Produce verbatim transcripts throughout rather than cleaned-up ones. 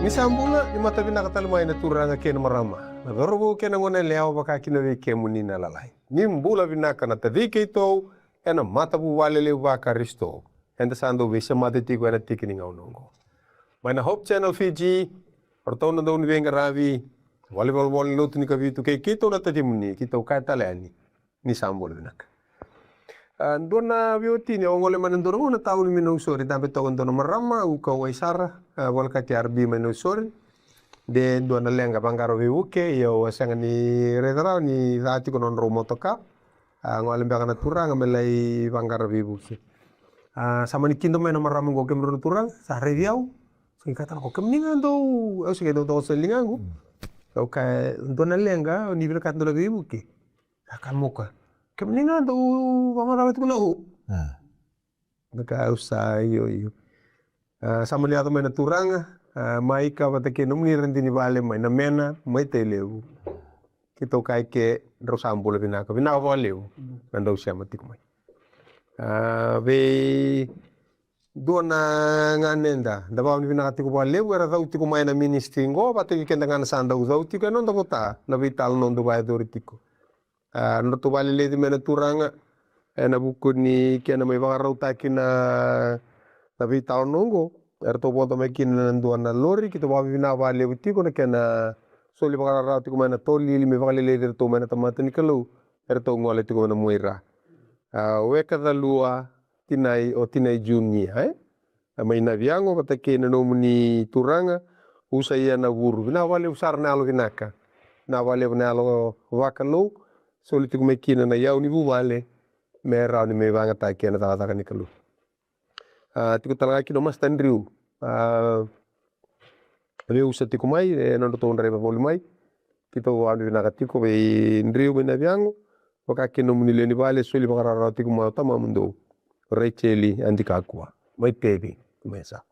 Ni sa bula, ni mata vinaka tale mai na turaga kei na marama, na cauravou kei na goneyalewa, vaka kina vei kemuni na lalai. Ni bula vinaka na taci keitou ena matavuvale levu vaKarisito eda sa dau veisemati tiko ena tiki ni gauna oqo. Mai na Hope Channel Fiji, o ratou na dauniveiqaravi, vale ni volavola ni lotu ni Kavitu, kei keitou na tacimuni, keitou kaya tale yani, ni sa bula vinaka. A, dua na veiwatini, au gole mai na dua na gauna tauni mai Nausori, dabe toka dua na marama, au kauwai sara, a, volekati R B mai Nausori. De dua na leqa vaqara veivuke, ia au a sega ni raica rawa ni ca tiko na nodrau motoka. A, gole beka na turaga me lai vaqara veivuke. A, sa mani kida mai na marama qo, kemudrau na turaga, sa raici au. Sa qai kaya tale, o kemuni ga dou, au sa qai dau toka sa ligaqu. Au kaya, dua na leqa, ni vinakata dou lai veivuke. A ka moka. Kemuni ga dau vakamacala tiko na u. A. Na ka au sa io io. A, sa mani yaco mai na turaga, a, mai ka vata kei nomuni radini vale mai na mena, mai Tailevu. Keitou kaya ke drau sa bula vinaka, vinaka vakalevu. Na drau sema tiko mai. A, vei dua na ganeda, da vakavinavinaka tiko vakalevu, era cau tiko mai na ministry qo, vata kei keda ga na sa dau cau tiko, e noda vota, na veitalanoa dau vakayacori tiko. A, nodratou vakaleleci mai na turaga, ena vuku ni kena mai vakarautaki na, na veitalanoa oqo, eratou vodo mai kina na dua na lori, keitou vakavinavinaka vakalevu tiko na kena soli vakararawa tiko mai na tolili, me vakaleleci iratou mai na tamata ni Kalou, eratou gole tiko mai na Muaira. A, Weka Calua, tinai, o tinai Junior, e? A, mai Naviago, vata kei na nomuni turaga, Usaia Navuru. Vinaka vakalevu sara na yalo vinaka. Vinaka vakalevu na yalo vakalou, soli tiko mai kina na iyau ni vuvale, me rawa ni mai vagataki ena cakacaka ni Kalou. A, tiko tale ga kina o Master Driu. A, veiusa tiko mai, e nodratou draiva voli mai. Keitou vakavinavinaka tiko vei Driu mai Naviago, vaka kina nomuni lewe ni vale, soli vakararawa tiko mai o tamamudou, Raicheli Adikakua, mai Tevi, mai sa.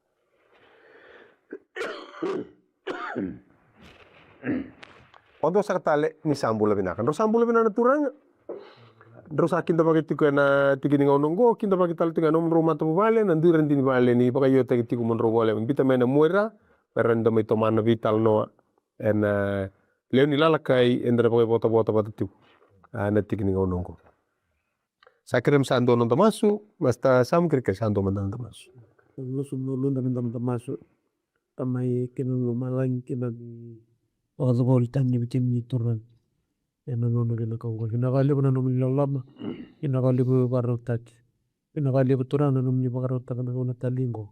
O dua saka tale, ni sa bula vinaka. Drau sa bula vinaka na turaga. Drau sa kidavaki tiko ena tiki ni gauna oqo, kidavaki tale tiko ena nomudrau matavuvale, na dui radini vale ni vakaiotaki tiko mo drau voleka. Biuta mai na Muaira, me rawa ni da mai tomana na veitalanoa ena lewe ni lalakai eda na vakaivotavota vata tiko, a, na tiki ni gauna oqo. Sa kerei me sa dua noda masu, Master Samu, kerekere sa dua mada noda masu. Masu, masu, noda, noda masu. Tamai kei na lomalagi, kei na vakacavoli tani vei kemuni turaga. Ena nona vinaka oqo. Vinaka levu na nomuni loloma. Vinaka levu vakarautaki. Vinaka levu turaga na nomuni vakarautaka na gauna talei qo.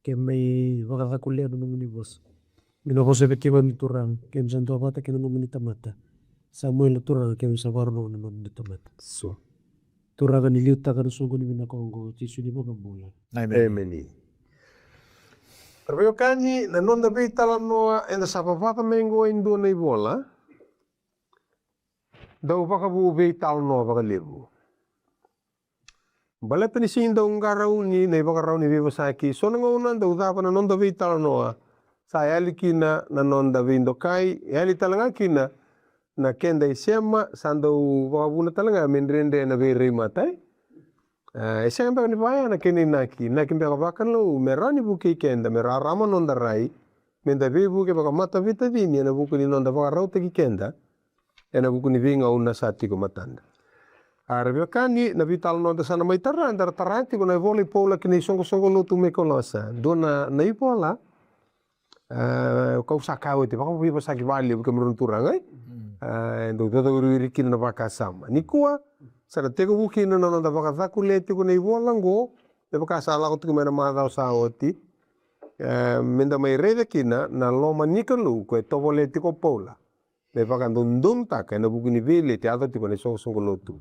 Ke mai vakacakulea na nomuni vosa. Ni na vosa vei kemuni turaga, kemuni sa duavata kei na nomuni tamata. Samuela turaga, kemuni sa vakarorogo na nomuni tamata. So. Turaga ni liutaka na soqo ni vinaka oqo, Jisu ni vakabula. Emeni. Emeni. Ra veiwekani, na noda veitalanoa eda sa vavaca mai qo e dua na ivola. Dau vakavu veitalanoa vakalevu. Baleta ni sega ni dau qarauni na ivakarau ni veivosaki, so na gauna dau cava na noda veitalanoa. Sa yali kina na noda veidokai, yali tale ga kina na keda isema, sa dau vakavuna tale ga me dredre na veirai mata, e? E, e sega beka ni vaya na kena inaki, inaki beka vakalou, me rawa ni vukei keda, me rarama noda rai, me da veivuke vakamataveitacini, ena vuku ni noda vakarautaki keda, ena vuku ni veigauna sa tiko matada. A, ra veiwekani, na veitalanoa da sa na mai tara, da ra tara tiko na ivola i Paula ki na isoqosoqo lotu mai Kolosa. Dua na, na ivola, a, kau sa kaya oti, vakaveivosaki vakalevu kei marau na turaga, e? Mm. A, e dau caucauriuri kina na vakasama. Nikua, sa na tekivu kina na noda vakacakulea tiko na ivola qo, me vaka sa lako tiko mai na macawa sa oti. E, me da mai raica kina na loma ni Kalou, ko e tovolea tiko o Paula. Me vakadodonutaka ena vuku ni veileti e yaco tiko ena isoqosoqo lotu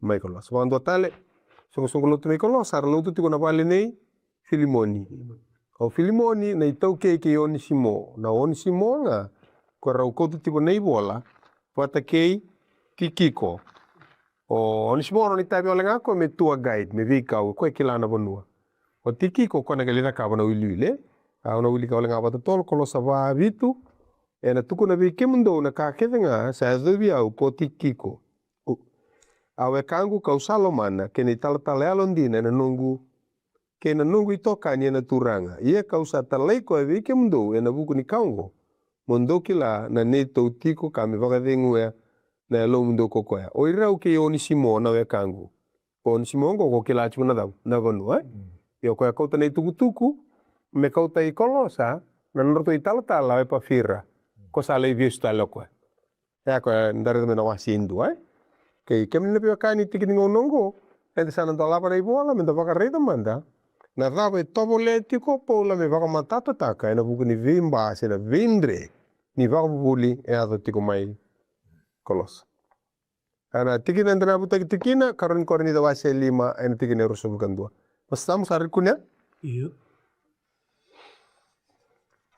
mai Kolosa. Vakadua tale, soqosoqo lotu mai Kolosa, era lotu tiko na vale nei Filimoni. O Filimoni na itaukei kei Onisimo. Na Onisimo ga ko rau kauta tiko na ivola vata kei Tikiko. O Onisimo na nona itavi wale ga ko me tour guide, me veikau, ko e kila na vanua. O Tikiko ko na qai lai cakava na wiliwili, e? Au na wilika wale ga vakatotolo, Kolosa va, vitu. Ena tukuna vei kemudou na ka kece ga sa yacovi au ko Tikiko. Au wekaqu kau sa lomana, kei na italatala yalodina ena noqu kei na noqu itokani ena Turaga. Ia ka'u sa talai koya vei kemudou ena vuku ni ka oqo, mo dou kila na neitou tiko ka me vakaceguya na yalomudou ko koya. O irau kei Onesimo na wekaqu. O Onesimo oqo ko kila tiko na cava, na vanua, e? Ia o koya kauta na itukutuku me kauta i Kolosa na nodratou italatala o Epafira. Ko sa lai vesu tale o koya. E a koya da raica mai na wase e dua, e? Kei kemuni na veiwekani, tiki ni gauna oqo eda sa na dolava na ivola me da vakaraica mada na cava e tovolea tiko o Paula me vakamatatataka ena vuku ni veiba se na veidre ni vakavuvuli e yaco tiko mai Kolosa. Ena tikina eda na vutaki tikina, karua ni Korinica wase lima, ena tikina e ruasagavulu ka dua. Pastor Samu, sa rui kunea? Io.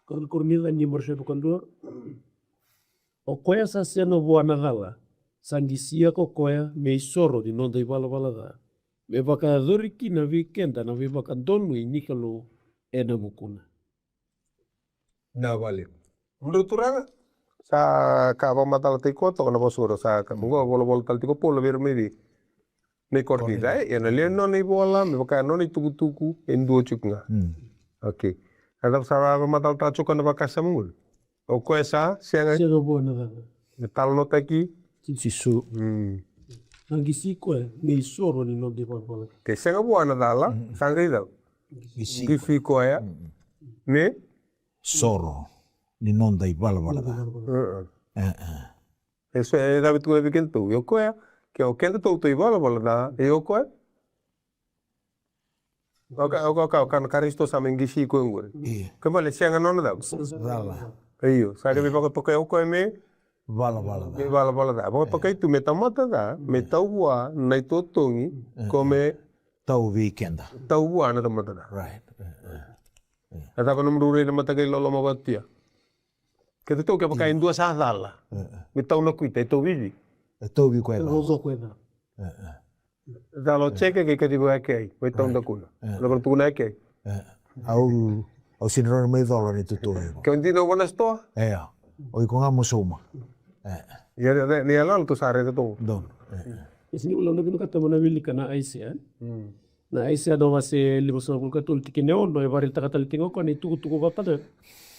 Karua ni Korinica lima, ruasagavulu ka dua. O koya sa sega vua na cala, sa qisia ko koya me isoro ni noda ivalavala ca, me vakayacori kina vei keda na veivakadonui ni Kalou ena vukuna. Na vale. Mudrau turaga? Sa ka vakamacalataki koya toka na vosa qori, sa ka muqo volavola tale tiko o Paula vei ira mai vei, mai Korinica, e? Ia na lewe ni nona ivola, me vaka nona itukutuku, e dua tiko ga. Mm. Okay. A cava sa vakamacalataka tiko na vakasama qori? O koya sa sega, sega vua na cala. Me talanoataki Jisu. Mm. Sa qisi koya me isoro ni noda ivalavala. Ke sega vua na cala, mm, sa qai cala. Qisi. Qisi koya. Mm. Me? Soro ni noda ivalavala. Ivalavala. Uh-uh. E, e. E so, e cava e tukuna vei kedatou? E o koya, ke o kedatou tou ivalavala ca, e o koya? O ka, o ka, o ka, o ka na Karisito sa mai qisi koya qori. Io. Ke vale sega nona cava? Cala. Io, sa qai me vakatokai o koya me? Valavala ca. Me valavala ca. Vakatokai tu me tamata ca, me tau vua na itotogi, e, ko me tau vei keda. Tau vua na tamata ca. Right. E, e. E cava nomudrau raica na mataqali loloma vakatia? Kedatou kevaka e dua sa cala, e, e, me tau na kuita, e tau vei cei? E tau vei koya e cala. Tau vei koya e cala. E, e. Cala o Jeke kei kaciva o Ekei, mai Taudakuna. Right. E. Cava na tukuna o Ekei? E. Au, au sega ni rawa ni mai cola na itutu. Ke o dina au va na sitoa? E, o iko ga mo sauma. E. Ia, ia, ni yaloyalo tou sa raica tu. Donu. E, e. Ia sega ni bau na vinakata mo na wilika na Aisea. Mm. Na Aisea na wase limasagavulu ka tolu, tikina e ono, e vakaraitaka tale tiko ga o koya na itukutuku vata ga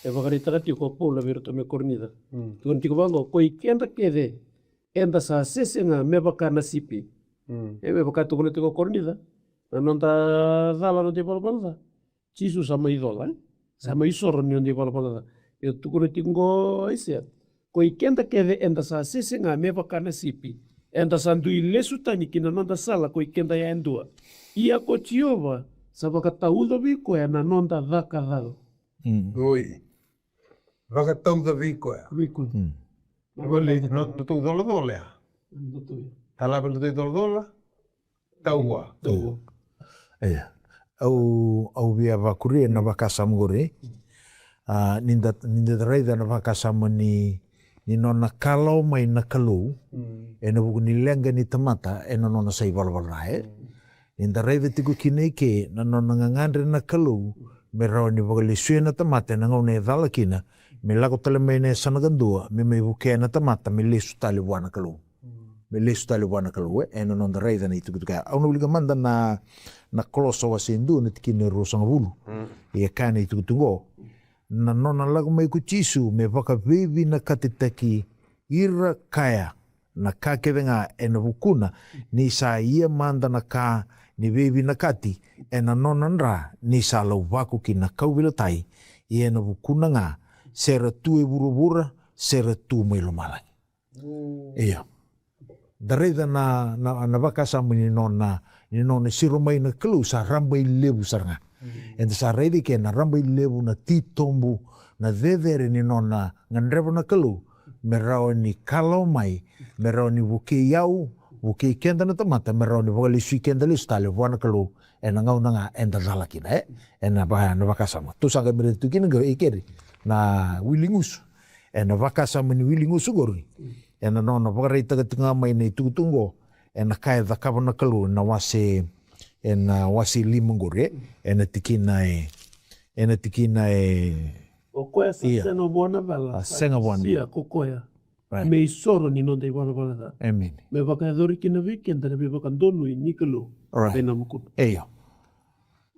e vakaraitaka tiko o Paula vei iratou mai Korinica. Mm. Tukuna tiko vaqo, koi keda kece eda sa sese ga me vaka na sipi. Mm. E, me vaka tukuna tiko o Korinica, na noda cala, noda ivalavala ca, Jisu sa mai cola, e? Sa mai soro ni noda ivalavala ca. Ia tukuna tiko qo o Aisea, koi keda kece eda sa sese ga me vaka na sipi, eda sa dui lesu tani ki na noda sala koi keda yadua. Ia ko Jiova sa vakatauca vei koya na noda caka cala. Mm. Oi. Vakatauca vei koya. Vei koya. Mm. Vale, nodatou colacola ya. Nodatou ya. Tala vei nodatou colacola. Tau vua. Tau vua. Ia. Au, au via vakuria na vakasama qori. A, ni da, ni da raica na vakasama ni, ni nona kalawa mai na Kalou, mm, ena vuku ni leqa ni tamata ena nona sa ivalavala ca, e? Mm. Ni da raica tiko kina eke na nona gagadre na Kalou me rawa ni vakalesuya na tamata ena gauna e cala kina, me lako tale mai na yasana kadua, me mai vukea na tamata me lesu tale vua na Kalou. Mm. Me lesu tale vua na Kalou, e, ena noda raica na itukutuku ya. Au na wilika mada na, na Kolosa wase dua na tikina e ruasagavulu. Mm. Ia kaya na itukutuku qo. Na nona lako mai ko Jisu me vakaveivinakatitaki ira kaya na ka kece ga ena vukuna, ni sa ia mada na ka ni veivinakati ena nona dra ni sa lauvako ki na kauveilatai, ia ena vukuna ga se ra tu e vuravura se ra tu mai lomalagi. Mm. Io. Da raica na, na, na vakasama ni nona, ni nona siro mai na Kalou sa rabailevu sara ga. Mm. Eda sa raica eke na rabailevu, na titobu, na cecere ni nona gadreva na Kalou me rawa ni kalawa mai, me rawa ni vukei au, vukei keda na tamata, me rawa ni vakalesui keda lesu tale vua na Kalou ena gauna ga eda cala kina, e? Ena va-, na vakasama. Tou sa qai mai raica tu kina qo, e keri, na wili gusu. Ena vakasama ni wili gusu qori, ena nona vakaraitaka tiko ga mai na itukutuku qo, ena ka e cakava na Kalou ena wase, ena wase lima qori, e, ena tikina e, ena tikina e. O koya sa, ia, sega vua na cala, a, sa sega vua na, sia ko koya. Right. Me isoro ni noda ivalavala ca. Amen. Me vakayacori kina vei keda na veivakadonui ni Kalou. Right. Ena vukuna. Io.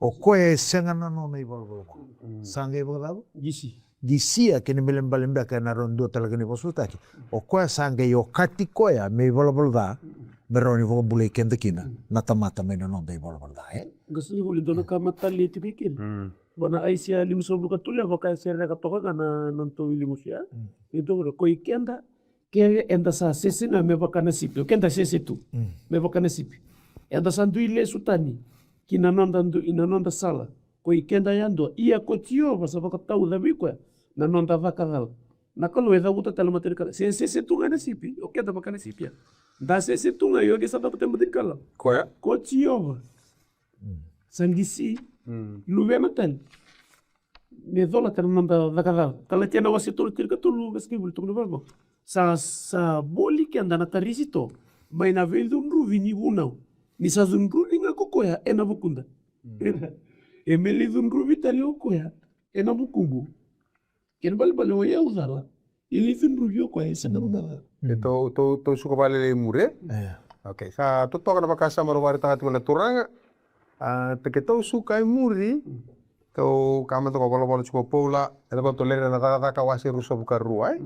O koya e sega na nona ivalavala ko. Sa qai vakacava? Qisi. Qisia, kena ibalebale beka ena rawa dua tale ga na ivosavosataki. O koya sa qai okati koya me ivalavala ca, me rawa ni vakabulai keda kina na tamata mai na noda ivalavala ca, e? Qasenivuli, dua na ka matata e tiko i keri. Vua na Aisea limasagavulu ka tolu, e vaka e sereka toka ga na nodatou ilimusu ya. E toka, ko i keda kece eda sa sese ga me vaka na sipi. O keda sese tu me vaka na sipi. Eda sa dui lesu tani ki na noda du-, i na noda sala. Ko i keda yadua. Ia ko Jiova sa vakatauca vei koya na noda caka cala. Na Kalou e cavuta tale mata ni Kalou. Se sese tu ga na sipi. O keda vaka na sipi ya. Da sese tu ga, io, ke sa cavuta mata ni Kalou. Koya? Ko Jiova. Sa qisi luvena tale me colata na noda caka cala. Kalatia na wase tolu, tinikatolu, wase kei vuli, tukuna vaqo: Sa, sa voli keda na Karisito mai na veicudruvi ni vunau, ni sa cudruvi ga ko koya ena vukuda. E me lai cudruvi tale o koya ena vukuqu. Kena ibalebale o yau cala, e lai cudruvi o koya e sega na cala. E tou, tou, tou suka vakalailai i muri, e? Io. Okay, sa totoka na vakasama rau vakaraitaka tiko na turaga. A, te keitou suka i muri, tou kaya mada ko volavola tiko o Paula, ena Vakatoleri ena Cakacaka wase ruasagavulu ka rua, e?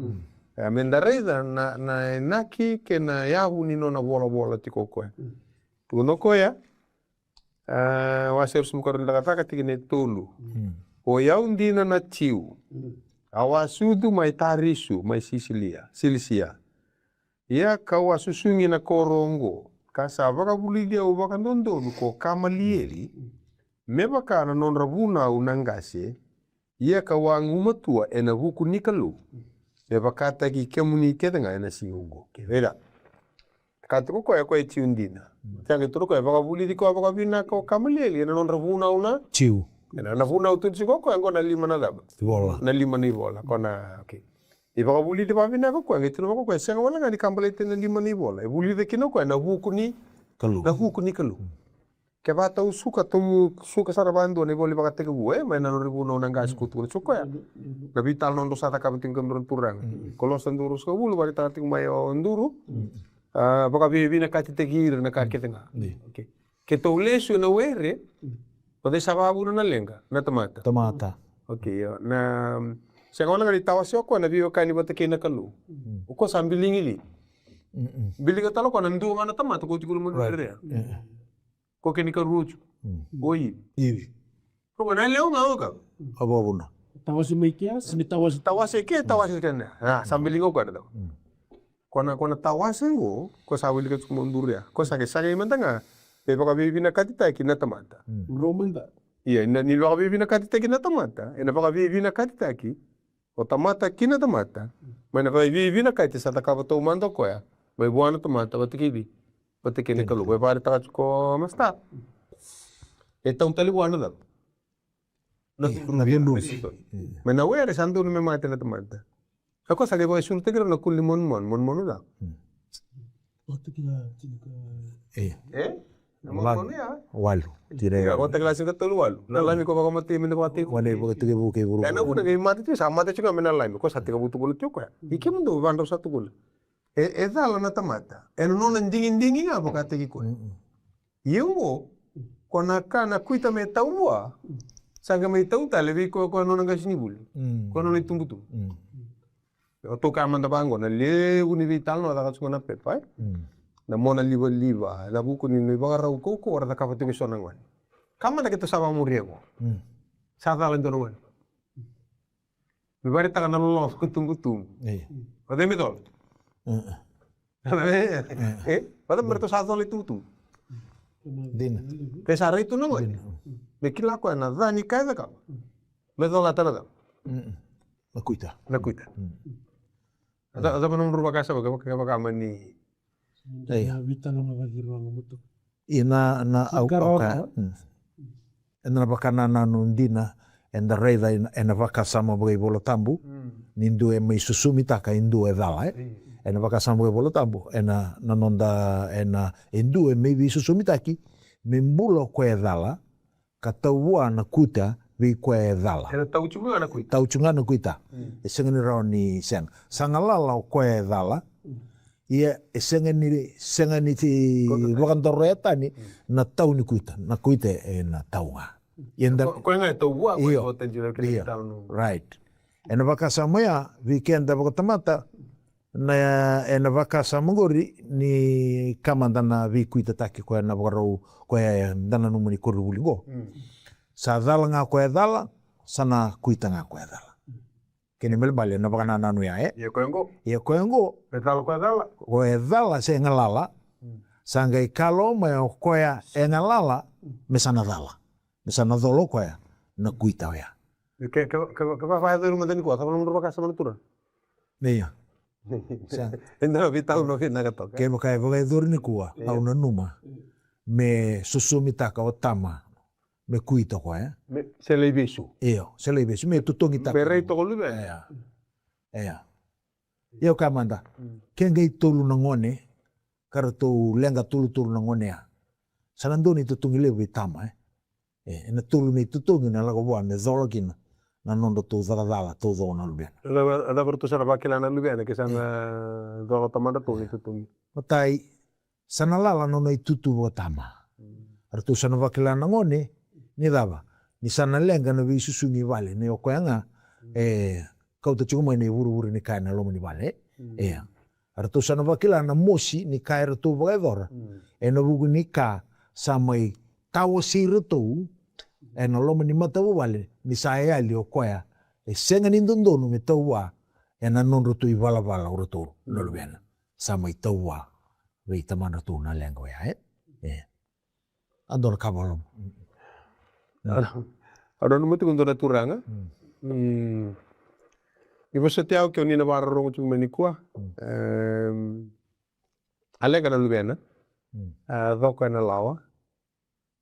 E, me da raica na, na inaki kei na yavu ni nona volavola tiko o koya. Tukuna o koya, e, wase ruasagavulu ka rua ni Cakacaka, tikina e tolu. O yau dina na Jiu, au a sucu mai Tarisu, mai Sisilia, Silisia. Ia kau a susugi na koro oqo, ka sa vakavulici au vakadodonu ko Kamalieli, me vaka na nodra vunau na qase, ia kau a gumatua ena vuku ni Kalou, me vakataki kemuni kece ga ena siga oqo. Ke raica, ka tiko koya, koya e Jiu dina. Sa qai tukuna o koya e vakavulici koya vakavinaka o Kamalieli ena nodra vunau na Jiu. Ena, na vunau tu tiko o koya oqo na lima na cava? Ivola. Na lima na ivola, ko na, okay. E vakavulici vakavinaka o koya, qai tukuna vaka o koya, sega wale ga ni ka baleti na lima na ivola. E vulica kina o koya na vuku ni Kalou. Na vuku ni Kalou. Kevaka tou suka, tou suka sara vakadua na ivola ni Vakatekivu, e, mai na nodra vunau na qase, ko tukuna tiko o koya na veitalanoa dou sa cakava tiko kei na turaga. Kolosa duru ruasagavulu, vakaraitaka tiko mai o duru. A, vakavinavinakatitaki ira na ka kece ga. Okay. Keitou lesu ena were, o cei sa vakavuna na leqa? Na tamata. Tamata. Okay, io. Na, sega wale ga ni tawase o koya na veiwekani vata kei na Kalou. O koya sa biligi li. Biliga tale o koya na dua ga na tamata ko tiko loma ni were ya. Ko kena ikarua tiko. O Ivi. Ivi. Ko na lewe ga o ka. A vakavuna. Tawase mai kea, se ni tawase. Tawase ke, tawase kena. A, sa biliga o koya na tamata. Ko na, ko na tawase qo, ko sa wilika tiko mo duru ya. Ko sa qai sagai mada ga me vakaveivinakatitaki na tamata. Rau mada. Ia, na, ni vakaveivinakatitaki na tamata, ena vakaveivinakatitaki o tamata ki na tamata. Mai na vakaveivinakati sa cakava taumada o koya mai vua na tamata vata kei cei? Vata kei na Kalou. E vakaraitaka tiko o Masta. E tau tale vua na cava? Na cudru. Na cudru. Mai na were sa dodonu me mate na tamata. Sa koya sa qai vakaisurutaki ira na kula ni monumonu, monumonu ca. Io. E? Na monumonu ya. Walu. Tira ya. Io, Vakatakila tinikatolu walu. Na lami ko vakamatei me na vakatekivu. Wana vakatekivu kei vuravura. E na vuna qai mate tiko, sa mate tiko ga mai na lami, ko sa tekivu tukuna tiko o koya. I kemudou vadrau sa tukuna. E, e cala na tamata. E na nona digidigi ga vakataki koya. Ia oqo, ko na ka na kuita me tau vua, sa qai mai tau tale vei koya, koya nona qasenivuli. Koya nona itubutubu. O tou kaya mada vaqo na levu ni veitalanoa caka tiko na pepa, e? Na mona livaliva, ena vuku ni, ni vakarau kaukauwa era cakava tiko eso na gone. Ka mada keitou sa vakamuria qo. Sa cala e dua na gone. Me vakaraitaka na loloma ko tubutubu. Io. O cei me cola? E? Vata me ratou sa cola i tubutubu. Dina. Ke sa rai tu na gone. Dina. Me kila koya na ca ni ka e cakava. Me colata na cava? Na kuita. Na kuita. A ca, a cava na nomu vakasama, ke vaka, ke vaka mani. Io. Ina, na, au, au ka, ena vakanananu dina, eda raica ena, ena vakasama vakaivolatabu, ni dua e mai susumitaka e dua e cala, e? Ena vakasama vakaivolatabu, ena, na noda, ena, e dua e mai veisusumitaki me bula o koya e cala, ka tau vua na kuita vei koya e cala. Ena tau tiko ga na kuita. Tau tiko ga na kuita. E sega ni rawa ni sega. Sa galala o koya e cala. Ia e sega ni, sega ni ti vakadoroya tani na tau ni kuita. Na kuita e na tau ga. Ia da Ko, ko e ga e tau vua, ko e Io. vota dina kei na Io. tau no. Right. Ena vakasama ya, vei keda vakatamata, na, ena vakasama qori ni ka mada na veikuitataki koya na vakarau koya eda nanuma ni koronivuli qo. Mm. Sa cala ga koya cala, sa na kuita ga koya cala. Kena ibalebale na vakanananu ya, e? Ia koya qo. Ia koya qo. E cala koya cala. Koya e cala se galala. Mm. Sa qai kalo mai o koya e galala, me sa na cala. Me sa na colo koya na kuita oya. Ke, ke, ke, ke vakayacori mada nikua, cava na nodrau vakasama na turaga? Io. Sa. Eda na veitalanoa vinaka toka. Kevaka e vakayacori nikua, Io. au nanuma. Me sosomitaka o tama. Me kuita koya. Me, se lai vesu. Io, se lai vesu. Me totogitaka. Me rai toka luvena. Io. Io. Io, ka mada. Mm. Ke qai tolu na gone, ka ratou leqa tolutolu na gone ya. Sa na dua na itotogi levu vei tama, e. E, ena tolu na itotogi na lako vua me cola kina na nodratou cakacala taucoko na luvena. Cava, cava ratou sa na vakila na luvena ke sa na cola tamadratou na itotogi. Matai, sa na lala na nona itutu vakatama. Mm. Ratou sa na vakila na gone, ni cava, ni sa na leqa na veisusu ni vale, ni o koya ga, Mm. e, kauta tiko mai na ivurevure ni ka ena loma ni vale. Mm. Ia. Ratou sa na vakila na mosi ni ka eratou vakayacora. Mm. Ena vuku ni ka sa mai tawasei iratou ena loma ni matavuvale ni sa yali o koya e sega ni dodonu me tau vua ena nodratou ivalavala o ratou na luvena. Sa mai tau vua vei tamadratou na leqa oya, e? E. A dua na ka vakaloloma. Au nanuma tiko dua na turaga. Mm. Mm. Ni vosoti au ke o ni na vakarorogo tiko mai nikua. Mm. Em, a leqa na luvena. Mm. A coko ena lawa.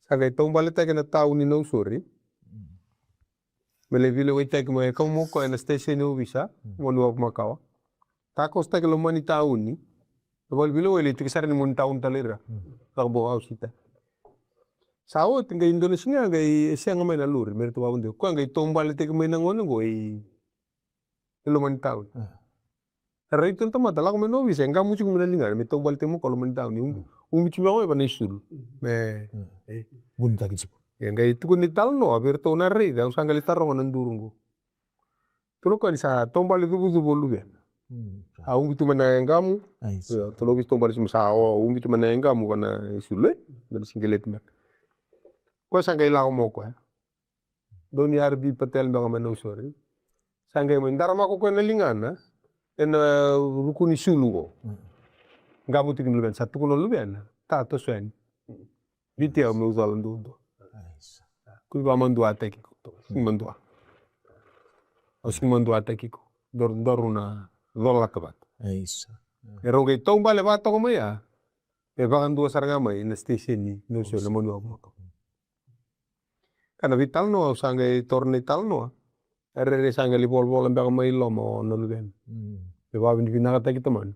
Sa qai taubaletaki ena tauni ni Nausori. Mm. Me lai veilewaitaki mai, e kau mai o koya ena station ni ovisa, Mm. Manuavu makawa. Takosotaki loma ni tauni. Na vale ni veilewa e lai tiko sara ni loma ni tauni tale ira. Mm. Cakacaka bau ausita. Sa oti qai dua na siga qai e sega mai na lori, me ratou vakadua. Koya qai taubaletaki mai na gone qo i, i loma ni tauni. Mm. Raica na tamata lako mai na ovisa, e qamu tiko mai na ligana, me taubaletaki mai o koya loma ni tauni. Um, Mm. ubi tiko mai o koya vana isulu. Me, Mm. e. Vunitaki tiko. E qai tukuni talanoa vei iratou na raica, au sa qai lai taroga na duru qo. Tukuna o koya ni sa taubale cuvacuva o luvena. Mm. A ubi tu mai na eqamu. Ai, sa. Ia, tukuna o koya taubale cuvacuva, sa o, ubi tu mai na eqamu vana isulu, e? Vana siqeleti beka. Koya sa qai lako mai o koya. Dau ni R B Patel beka mai Nausori. Sa qai mai daramaka o koya na ligana ena ruku ni sulu qo. Mm. Qamu tiko na luvena, sa tukuna o luvena, ta, toso yani. Viti au meu cala duadua. Aisa. Ko i vakamaduataki iko. Sigi madua. Au sigi maduataki iko. Daru, daru na colata vata. Aisa. E rau qai taubale vata toka mai ya. E vakadua sara ga mai na station ni Nausori, na Manuavu makawa. Ka na veitalanoa, au sa qai taura na italanoa. E rairai sa qai lai volavola beka mai loma o na luvena. Mm. Me vakavinavinakataki tamana.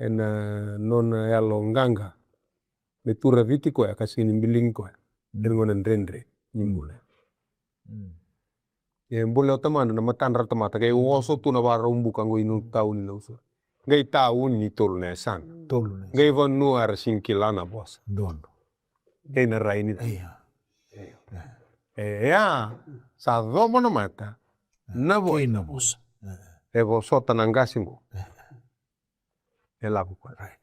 Ena nona yalo qaqa. Me tura Viti koya, ka sega ni biligi koya. Mm. Ena gauna dredre ni bula. Mm. E bole o tamana na matadra tamata, qai oso tu na vakarau buka qo i na tauni Nausori. Qai tauni ni tolu na yasana. Tolu na yasana. Qai vanua era sega ni kila na vosa. Donu. Kei na rai ni. Ia. E, e a, sa cova na mata. Na vosa. Kei na vosa. E. E vosota na qase qo. E. E lako koya. Right.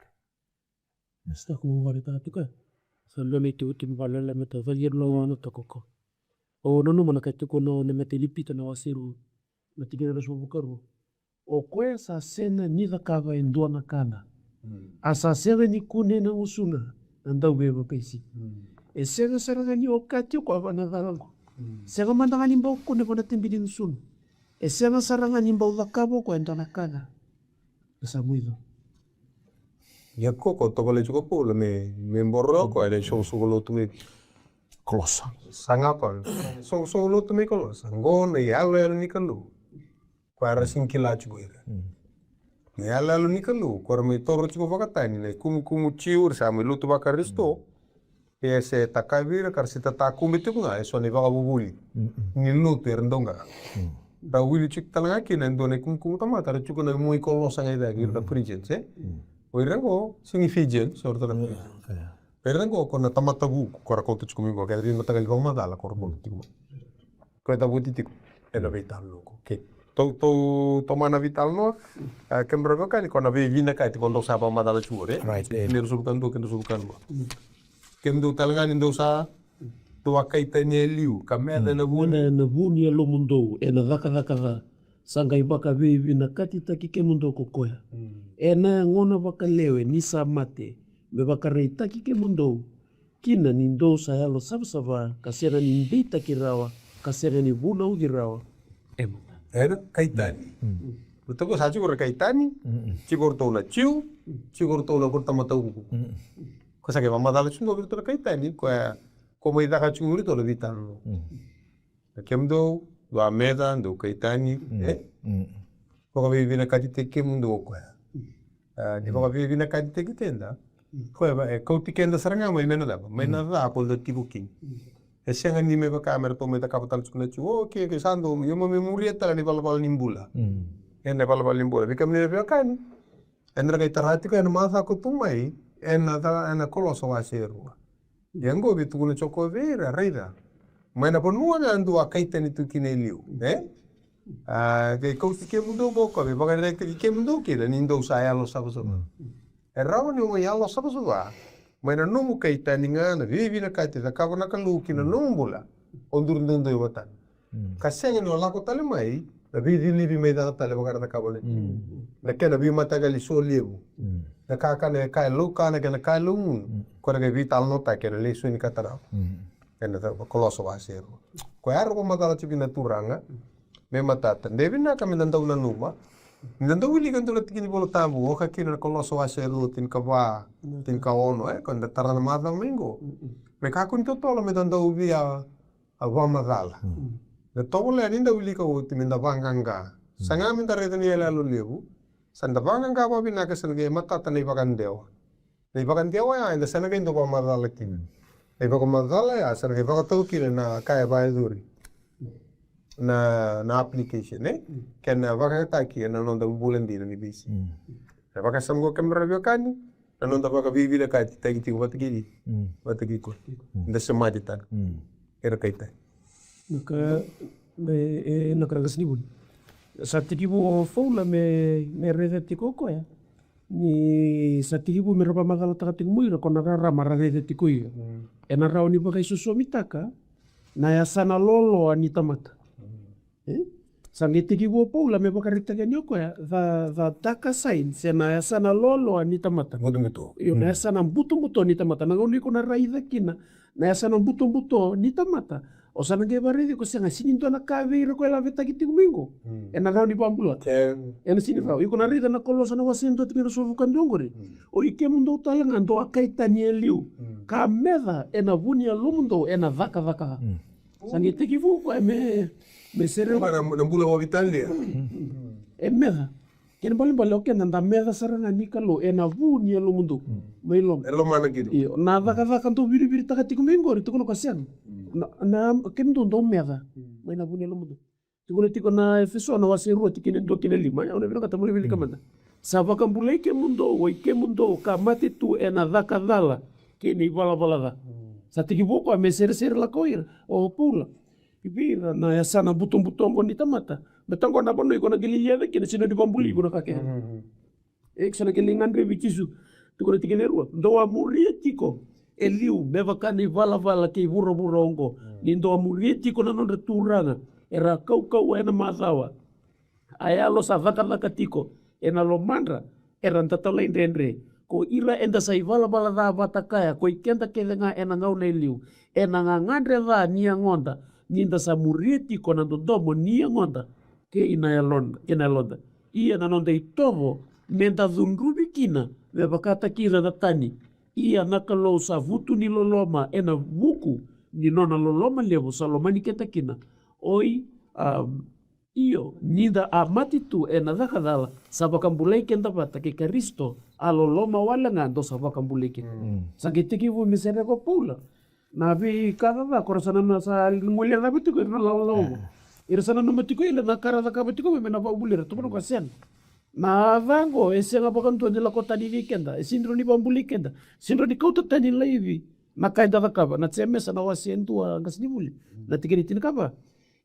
Sa ko vale ta tiko. Sa lo me tu tu vale le me ta vale lo na toko ko. O nanuma na ka tiko no na me te lipita na wase rua. Na tikina na sovu karua. O koya sa sega ni cakava e dua na ka ga. Mm. A sa sega ni kune na gusuna na dauveivakaisini. Mm. E sega sara ga ni okati o koya vana cala qo. Mm. Sega mada ga ni bau kune vana tebili gusuna. E sega sara ga ni bau cakava o koya e dua na ka ga. E sa muico. Ia ko, ko tovolei tiko Paula me, me boro o koya na isoqosoqo lotu mai Kolosa. Sa ga pa. Soqosoqo lotu mai Kolosa. Qo na iyaloyalo ni Kalou. Koya era sega ni kila tiko ira. Mm. Na iyaloyalo ni Kalou, koya era mai toro tiko vakatani na ikumukumu Jiu, era sa mai lotu vaKarisito. Mm. E se takavi ira, ka ra se tatakube tiko ga, e so na ivakavuvuli. Mm-mm. Ni lotu era dau ga. Mm. Ra wili tiko tale ga kina e dua na ikumukumu tamata, era tiko na mua i Kolosa ga i cake, ira na Phrygians, e? Mm. O ira qo, sega ni Fijian, so ira tale na Phrygians. Yeah. Era qo ko na tamata vuku ko ra kauta tiko mai qo, kei na veimataqali vakamacala ko ra kauta tiko mai. Ko e cavuti tiko ena veitalanoa qo. Okay. Tou, tou tomana veitalanoa. A, kemudrau veiwekani, ko na veivinakati ko dou sa vakamacala tiko qori. Right, e. Ni ruasagavulu ka dua kei na ruasagavulu ka dua. Kemudou tale ga ni dou sa, dou a kai tani e liu ka meca ena vu ni, ena vu ni yalomudou ena cakacaka ca, sa qai vakaveivinakatitaki kemudou ko koya ena yagona vakalewe ni sa mate, me vakaraitaki kemudou kina ni dou sa yalosavasava, ka sega ni deitaki rawa, ka sega ni vunauci rawa. Ena kai tani. Baleta ko sa tiko na kai tani, tiko ratou na Jiu, tiko ratou na, ko tamata vuku. Ko sa qai vakamacala tiko qo vei ratou na kai tani, ko ya, ko mai caka tiko vei ratou na veitalanoa. Na kemudou, dou a meca, dou kai tani, e? Vakaveivinakatitaki kemudou o koya. A, ni vakaveivinakatitaki keda. Koya e kauti keda sara ga mai me na cava? Mai na ca ko da tiko kina. E sega ni me vaka me ratou mai cakava tale tiko na Jiu. O, okay, okay, sa dou, io, mo me muria tale na ivalavala ni bula. Ena ivalavala ni bula. Vei kemuni na veiwekani, eda na qai tara tiko ena macawa ko tu mai, ena ca, ena Kolosa wase rua. Ia qo vei tukuna tiko vei ira, raica. Mai na vanua ga dou a kai tani tu kina e liu, e? A, qai kauti kemudou qo, ka veivakarereki kemudou kina ni dou sa yalosavasava. E rawa ni o mai yalosavasava mai na nomu kai tani ga, na veivinakati e cakava na Kalou ki na nomu bula, o duri duadua e vata. Ka sega ni o lako tale mai na veicilivi mai caka tale vakara cakava na, na kena veimataqali so levu. Na kakana e ka e laukana kei na ka e laugunu. Ko na qai veitalanoataki ena lesoni ka tarava. Ena Kolosa wase rua. Ko ya era vakamacala tiko kina na Turaga. Me matata. De vinaka me da dau nanuma. Ni da dau wilika e dua na tikina ni Vola Tabu, oka kina na Kolosa wase rua, tinikava, tinikaono, e, ko da tara na macawa mai qo. Me kakua ni totolo me da dau via a vakamacala. Na tovolea ni da wilika oti me da vaqaqa. Sa ga me da raica ni yaloyalo levu. Sa da vaqaqa vakavinaka, sa na qai matata na ivakadewa. Na ivakadewa ya eda sa na qai dau vakamacala kina. Na ivakamacala ya sa na qai vakatau kina na ka e vakayacori. Na, na application, e? Kena vakayagataki ena noda bula dina ni veisiga. Na vakasama qo, kemudrau na veiwekani, na noda vakaveivinakatitaki tiko vata kei, vata kei koya. Da semati tale. Era kai tani. Na ka, me, e, na ka qasenivuli. Sa tekivu o Paula me, me raica tiko o koya ni sa tekivu me ra vakamacalataka tiko mai ira ko na rarama ra raica tiko ira. Ena rawa ni vakaisosomitaka na yasana loloa ni tamata. E? Sa qai tekivu o Paula me vakaraitaka yani o koya, the, the darker side, se na yasana loloa ni tamata. Butobuto. Io, na yasana butobuto ni tamata. Na gauna iko na raica kina na yasana butobuto ni tamata, o sa na qai vakaraici iko, sega, sega ni dua na ka vei ira ko e lavetaki tiko mai qo ena rawa ni vakabula. Ena sega ni rawa. Iko na raica na Kolosa na wase dua, tikina ruasagavulu ka dua qori. O i kemudou tale ga dou a kai tani e liu ka meca ena vu ni yalomudou ena cakacaka ca. Sa qai tekivu o koya me, me sere. Na, na bula vakavitali. E meca. Kena ibalebale o keda da meca sara ga ni Kalou ena vu ni yalomudou. Mai loma. E lomana kina. Io, na cakacaka dou viriviritaka tiko mai qori, tukuna o koya sega. Na, na, kemudou dou meca mai na vu ni yalomudou. Tukuna tiko na Efeso na wase rua, tikina e dua ki na lima, au na vinakata mo na wilika mada. Sa vakabulai kemudou, o i kemudou ka mate tu ena caka cala kei na ivalavala ca. Sa tekivu o koya me seresere lako ira o Paula. Vei ira na yasana butobuto qo ni tamata. Baleta qo na vanua iko na qai lai yaco kina, sega ni vakabulai iko na ka kece. E, iko sa na qai lai gadrevi Jisu. Tukuna tikina e rua, dou a muria tiko e liu me vaka na ivalavala kei vuravura oqo. Ni dou a muria tiko na nodra turaga era a kaukauwa ena macawa. A yalo sa cakacaka tiko ena lomadra, era da talaidredre. Ko ira eda sa ivalavala ca vata kaya, ko i keda kece ga ena gauna e liu, ena gagadre ca ni yagoda, ni da sa muria tiko na dodomo ni yagoda kei na yaloda, kei na yaloda. Ia na noda itovo me da cudruvi kina me vakataki ira na tani. Ia na Kalou sa vutuniloloma ena vuku ni nona loloma levu sa lomani keda kina. Oi, a, Io, ni da a mate tu ena caka cala, sa vakabulai keda vata kei Karisito, a loloma wale ga dou sa vakabulai keda. Sa qai tekivu me sereka o Paula na veika ca ko ra sa nanuma, sa guilecava tiko ira na lawalawa. Ira sa nanuma tiko ira na ka ra cakava tiko me na vakabulai ira, tukuna o koya sega. Na ca oqo e sega vakadua ni lako tani vei keda, e sega ni rawa ni vakabulai keda, sega ni rawa ni kauta tani laivi na ka eda cakava. Na Jemesa na wase e dua, qasenivuli, na tikina e tinikava.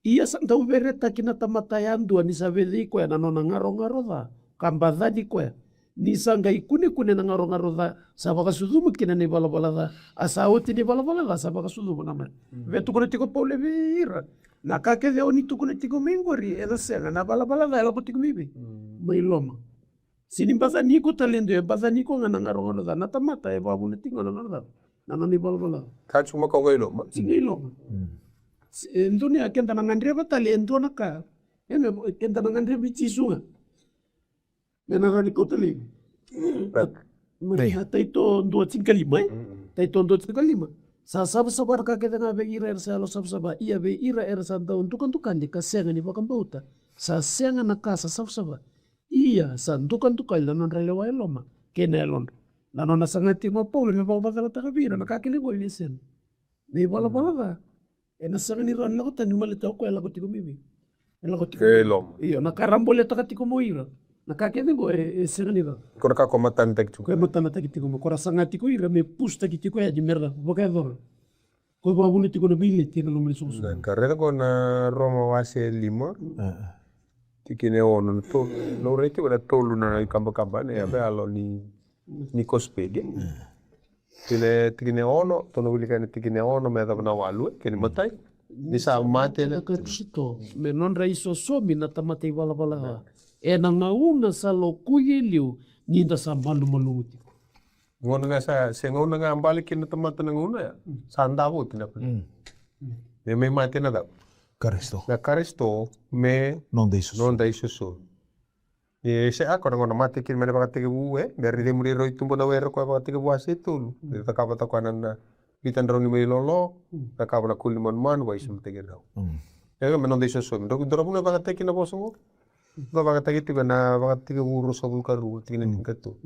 Ia sa dau veretaki na tamata yadua ni sa vecei koya na nona garogaro ca, ka bacani koya, ni sa qai kunekune na garogaro ca sa vakasucuma kina na ivalavala ca, a sa oti na ivalavala ca sa vakasucuma na mate. Via tukuna tiko o Paula vei ira, na ka kece o ni tukuna tiko mai qori ena sega, na valavala ca e lako tiko mai vei, mai loma. Se ni bacani iko tale e dua, e bacani iko ga na garogaro ca. Na tamata e vakavuna tiko ga na nona ca, na nona ivalavala ca. Ka tiko makawa qai loma. Tiko i loma. E dua ni a keda na gadreva tale e dua na ka, e me keda na gadreva i Jisu ga. Me na rawa ni kauta laivi. Na Taito dua tinikalima, e? Taito dua tinikalima. Sa savasava na ka kece ga vei ira era sa yalo savasava, ia vei ira era sa dau dukadukani ka sega ni vakabauta, sa sega na ka sa savasava. Ia sa dukadukali na nodra lewa e loma kei na yalodra. Na nona saga tiko o Paula me vakavacalataka vei ira na ka kece qo e via sega. Na ivalavala ca ena sega ni rawa ni lako tani, baleta o koya e lako tiko mai vei, e lako tiko e loma. Io, na ka ra boletaka tiko mo ira, na ka kece qo e, e sega ni rawa. Ko na ka ko matanataki tiko, ko e matanataki tiko mo, ko ra saga tiko ira me pusitaki tiko yani me ra vakayacora. Ko e vakavuna tiko na veileti ena loma ni soqosoqo. Na ka raica ko na Roma wase lima, tikina e ono, na tolu, laurai tiko na tolu na ikabakaba na yavayalo ni, ni kosipeli. Tikina, tikina e ono, tou na wilika na tikina e ono me yacova na walu, e, kei na imatai. Ni sa mate na Karisito me nodra isosomi na tamata ivalavala ca, ena gauna sa lokui e liu, ni da sa malumalumu tiko. Gauna ga sa, se gauna ga bale kina na tamata na gauna ya, sa davo oti na ka. Me mai mate na cava? Karisito. Na Karisito me noda isosomi. Noda isosomi. E se a ko na gauna mate kina mai na vakatekivu, e, me ra cemuri rau i tuba na were ko e vakatekivu wase tolu. Me cakava ta koya na, na vita drau ni mai lolo, cakava na koli manumanu, vaisomitaki rau. E me noda isosomi. Drau, drau vuna vakataki na vosa qo. Dau vakataki tiko ena Vakatekivu ruasagavulu ka rua, tikina tinikatolu.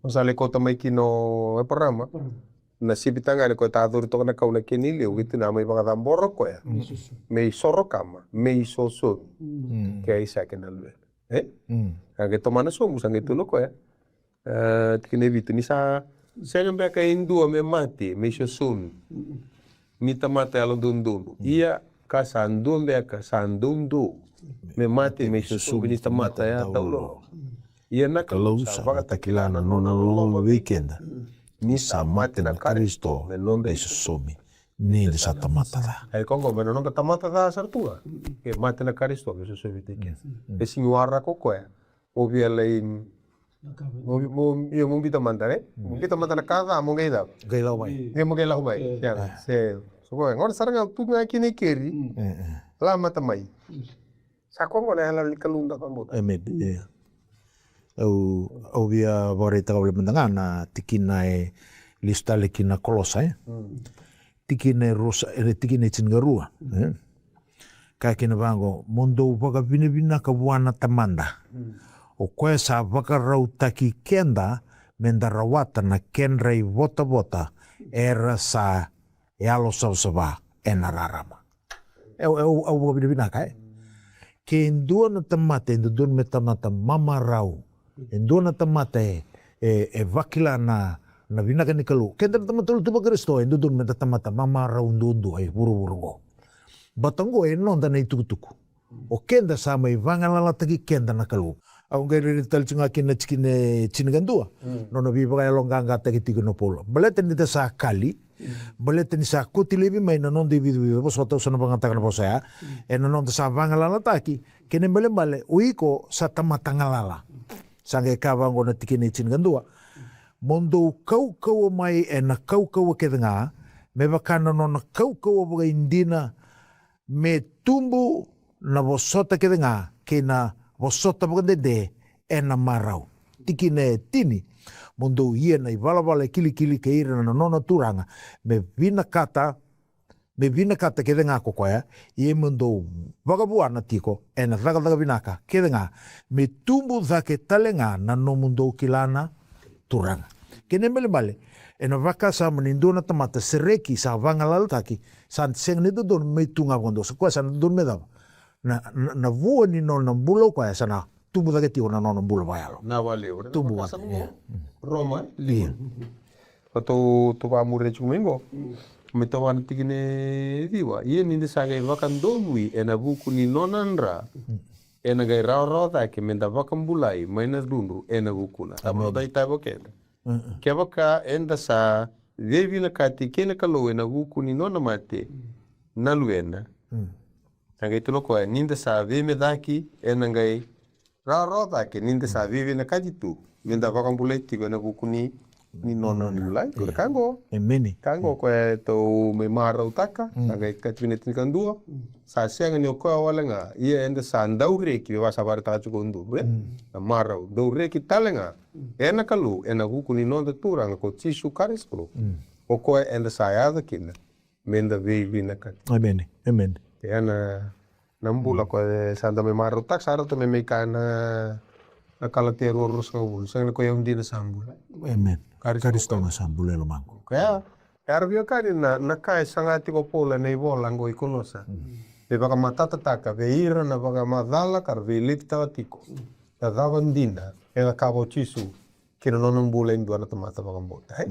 O sa lai kauta mai kina o Eparama na sipi tagane ko e tacori toka na kau na kena iliu, qai tukuna mai vakacabora koya me isoro kama, me isosomi kei Aisake na luvena. E? A qai tomana sobu, sa qai tukuna koya. E, tikina e vitu, ni sa sega beka e dua me mate me isosomi ni tamata yalododonu. Ia ka sa dua beka sa doudou me mate me isosomi ni tamata yalododonu. Ia na Kalou sa vakatakila na nona loloma vei keda, ni sa mate na Karisito me noda isosomi ni da sa tamata ca. Ai, ko qo me na noda tamata ca sara tu ga. E mate na Karisito me isosomi vei keda. E sega ni waraka o koya mo via lai, mo, mo, io, mo biuta mada, e? Mo biuta mada na ka ca, mo qai cava? Qai lako mai. Qai, mo qai lako mai. Ia, se, so, qo, gauna sara ga tu ga kina i keri. La mata mai. Sa ko qo na yalayala ni Kalou da vakabauta. E, maybe, io. Au, au via vakaraitaka vale mada ga na tikina e lesu tale ki na Kolosa, e? Tikina e ruasa, e, tikina e tinikarua, e? Kaya kina vaqo, mo dou vakavinavinaka vua na Tamada. O koya sa vakarautaki keda me da rawata na kedra ivotavota era sa yalo savasava ena rarama. E, e, au, au vakavinavinaka, e. Ke dua na tamata e dodonu me tamata mamarau, e dua na tamata e, e, e vakila na, na vinaka ni Kalou. Keda na tamata lotu vaKarisito e dodonu me da tamata mamarau duadua e vuravura oqo. Baleta oqo e noda na itukutuku. O keda sa mai vagalalataki keda na Kalou. Au qai rairai tale tiko ga kina na tikina e tinikadua. Nona veivakayaloqaqataki tiko na Paula. Baleta ni da sa kali, baleta ni sa koti laivi mai na noda ivicovico, vosota, au sa na vakayagataka na vosa ya. Ena noda sa vagalalataki, kena ibalebale, o iko sa tamata galala. Sa qai kaya vaqo na tikina e tinikadua. Mo dou kaukauwa mai ena kaukauwa kece ga, me vaka na nona kaukauwa vakaidina, me tubu na vosota kece ga kei na vosota vakadede ena marau. Tikina e tini, mo dou ia na ivalavala e kilikili kei ira na nona turaga, me vinakata, me vinakata kece ga ko koya, ia mo dou vakavuana tiko ena cakacaka vinaka kece ga, me tubu cake tale ga na nomudou kila na Turaga. Kena ibalebale, ena vakasama ni dua na tamata sereki, sa vagalalataki, sa sega ni dodonu me tu ga vakadua. Sa koya sa na dodonu me cava? Na, na, na vua ni nona bula o koya sa na tubu cake tiko na nona bula vakayalo. Na vakalevu. Tubu vata. Roma, e? Ia. Tou, tou vakamuria tiko mai qo. Me tou vana tikina e ciwa. Ia ni da sa qai vakadonui ena vuku ni nona dra, ena qai rawarawa cake me da vakabulai mai na cudru ena vukuna. Sa vakadonui tale vei keda. Kevaka eda sa veivinakati kei na Kalou ena vuku ni nona mate na Luvena. Sa qai tukuna o koya, ni da sa veimecaki, ena qai rawarawa cake ni da sa veivinakati tu me da vakabulai tiko ena vuku ni, ni nona bula. Ka qo. Emeni. Ka qo o koya e tou mai marautaka. Sa qai kati vei na tinikadua. Sa sega ni o koya wale ga. Ia eda sa dau reki, me vaka sa vakaraitaka tiko o Duru, e? Na marau. Dau reki tale ga ena Kalou ena vuku ni noda Turaga ko Jisu Karisito. O koya eda sa yaco kina me da veivinakati. Emeni. Emeni. Ia na, na bula ko e sa da mai marautaka, sa rauta me mai kaya na, na Kalatia rua, ruasagavulu, sega ni ko i au dina sa bula. Emeni. Karisito ga sa bula e lomaqu. Koya, e, era veiwekani, na, na ka e saga tiko o Paula ena ivola qo i Kolosa. Me vakamatatataka vei ira na vakamacala ka ra veiletitaka tiko na cava dina e cakava o Jisu kei na nona bula e dua na tamata vakabauta, e?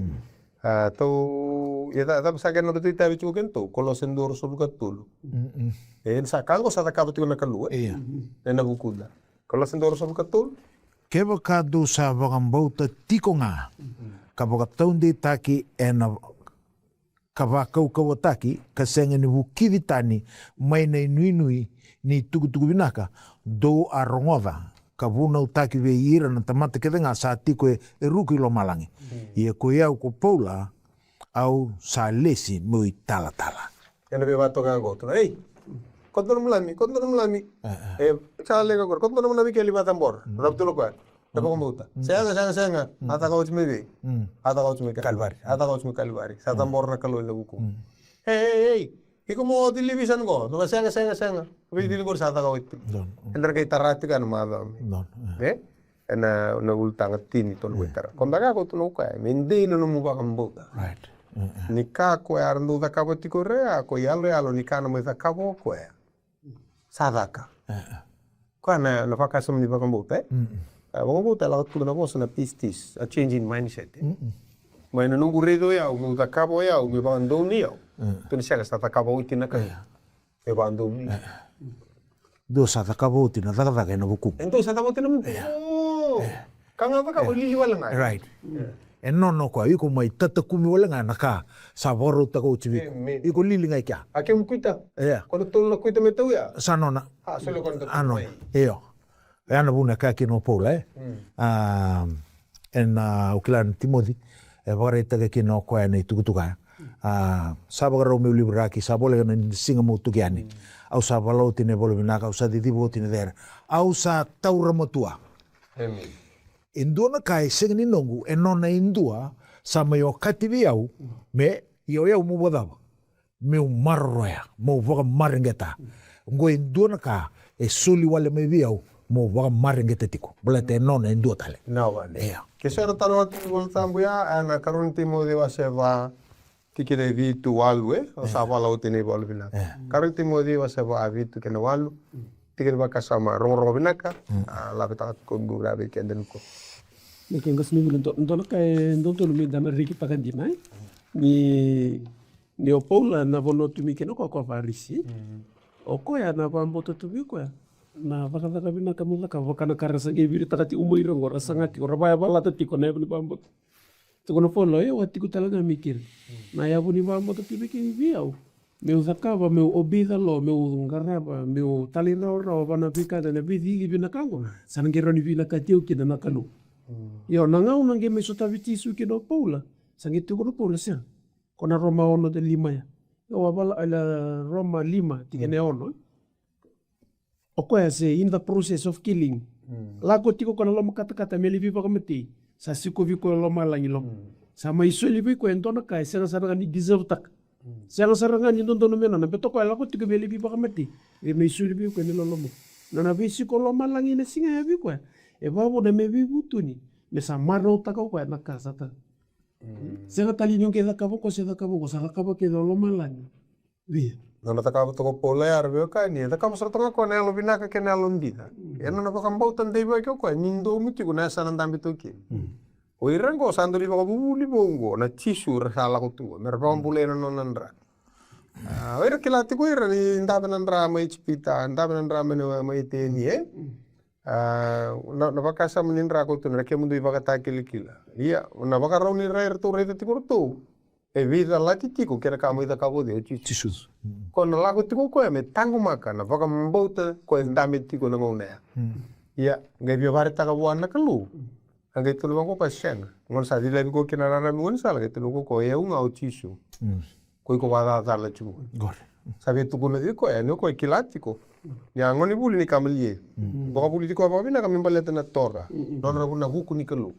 A, tou, ia ca, cava sa qai noda tou itavi tiko kina tou, Kolosa dua, ruasagavulu ka tolu. E, sa ka qo sa cakava tiko na Kalou, e? Ena vukuda. Kolosa dua, ruasagavulu ka tolu. Kevaka dou sa vakabauta tiko ga, ka vakataudeitaki ena ka vakaukauwataki, ka sega ni vukici tani mai na inuinui ni tukutuku vinaka, dou a rogoca, ka vunautaki vei ira na tamata kece ga sa tiko e, e ruku i lomalagi. Ia ko i au ko Paula, au sa lesi meu italatala. Ena veivatoka qo tu, ei, koto na nomu lami, koto na nomu lami. E, sa leka qori, koto na nomu lami keli vata bora. Ravu tu na koya. Na vakabauta. Sega, sega, sega. A caka oti mai vei? A caka oti mai Kalivari. A caka oti mai Kalivari. Sa cabora na Kalou ena vuku. Ei, ei, ei. Iko mo oti livi sa qo. Sega, sega, sega. Veicili qori sa caka oti. Eda qai tara tiko na macawa mai. E? Ena, na ulutaga tini, tolu, e tara. Ko beka ko tu na uka, me dei na nomu vakabauta. Ni ka ko ya era dau cakava tiko ira ya, ko yaloyalo ni ka na mai cakava o koya. Sa caka. Koya na, na vakasama ni vakabauta, e? A vakabauta e lako tu na vosa na pistis, a change in mindset, e? Mai na noqu raica o yau, meu cakava o yau, meu vakadonui au. Tou ni sega, sa cakava oti na ka. E vakadonui. Dou sa cakava oti na cakacaka ena vukumu. E dou sa cakava oti na vukumu. Ka ga cakava lili wale ga. Right. E nona o koya, iko mai tatakumi wale ga na ka sa vakarautaka oti vei iko. Iko lili ga i kea. A kemu kuita. Ia. Ko na tolu na kuita me tau ya. Sa nona. A, soli ko na tolu. A nona. Io. Oya na vuna e kaya kina o Paula, e? A, ena, au kila na Timoci, e vakaraitaka kina o koya na itukutuku ya. A, sa vakarau meu liviraki, sa voleka na siga meu tuki yani. Au sa vala oti na ivola vinaka, au sa ciciva oti na cere. Au sa taura matua. E dua na ka e sega ni noqu, e nona e dua sa mai okati vei au, me, ia o yau meu vakacava? Meu maroroya, meu vakamareqeta. Oqo e dua na ka e soli wale mai vei au, meu vakamareqeta tiko. Baleta e nona e dua tale. Na wale. Ia. Ke so era talanoa tiko na iVola Tabu ya, ena karua ni Timoci wase va, tikina e vitu, walu, e? O sa vala oti na ivola vinaka. Karua ni Timoci wase va, vitu kei na walu. Tikina vakasama, rogorogo vinaka. A, lavetaka tiko qo vei keda nikua. Na ke qasi ni vula, dua, dua na ka e dodonu me da na rekitaka dina, e? Ni Ni o Paula na vanua tu mai kina o koya ko Farisi. O koya na vakabauta tu vei koya na cakacaka vinaka mo cakava, vaka na ka ra sa qai viritaka tiko mai ira oqo, ra saga tiko, ra vakayavalata tiko na yavu ni vakabauta. Tukuna o Paula, o yau a tiko tale ga mai keri. Na yavu ni vakabauta tu vei kei vei au. Meu cakava, meu obey the law, meu qarava, meu talairawarawa vua na veika, na veicicivi vinaka oqo. Sa na qai rawa ni vinakati au kina na Kalou. Io, na gauna qai mai sotavi Jisu kina o Paula. Sa qai tukuna o Paula, sega. Ko na Roma ono, lima ya. Io, a vala, a, Roma lima, tikina e ono. O koya se in the process of killing. Lako tiko ko na loma katakata me lai veivakamatei. Sa sikovi koya e lomalagi lo. Sa mai soli vei koya e dua na ka e sega sara ga ni deserve taka. Sega sara ga ni dodonu me nona. Baleta o koya lako tiko me lai veivakamatei. E mai soli vei koya ni loloma. Nona veisiko lomalagi na siga ya vei koya. E vakavuna me veivutuni. Me sa marautaka o koya na ka sa ta Sega tale ni o qai cakava ko se cakava ko sa cakava kece o lomalagi. Via. Nona cakava toka o Paula ya, ra veiwekani, e cakava sara toka ko na yalo vinaka kei na yalo dina. E nona vakabauta deivaki o koya ni domu tiko na yasana dabe tu kina. O ira qo sa dau ni vakavuvuli vou qo na Jisu ra sa lako tu qo me ra vakabulai na nona dra. A, o ira kila tiko ira ni dave na dra mai Ijipita, dave na dra mai na, mai Iteni, e? A, na, na vakasama ni dra ko tu na kemudou ivakatakilakila. Ia, na vakarau ni rai ratou raica tiko ratou. E veicalati tiko kei na ka mai cakava o Jisu. Jisu. Ko na lako tiko koya me taqomaka na vakabauta ko e dabe tiko na gauna ya. Ia, qai via varetaka vua na Kalou. A qai tolu vaqo koya sega. Gona sa cilavi ko kina rarami gona sala, qai tolu vaqo koya, e au ga o Jisu. Ko iko vakacacala tiko. Sa via tukuna tiko koya, ni o koya kila tiko. Ni a gone vuli ni kamalie. Vakavuli tiko vakavinaka me baleta na Tora. Nona na vuku ni Kalou.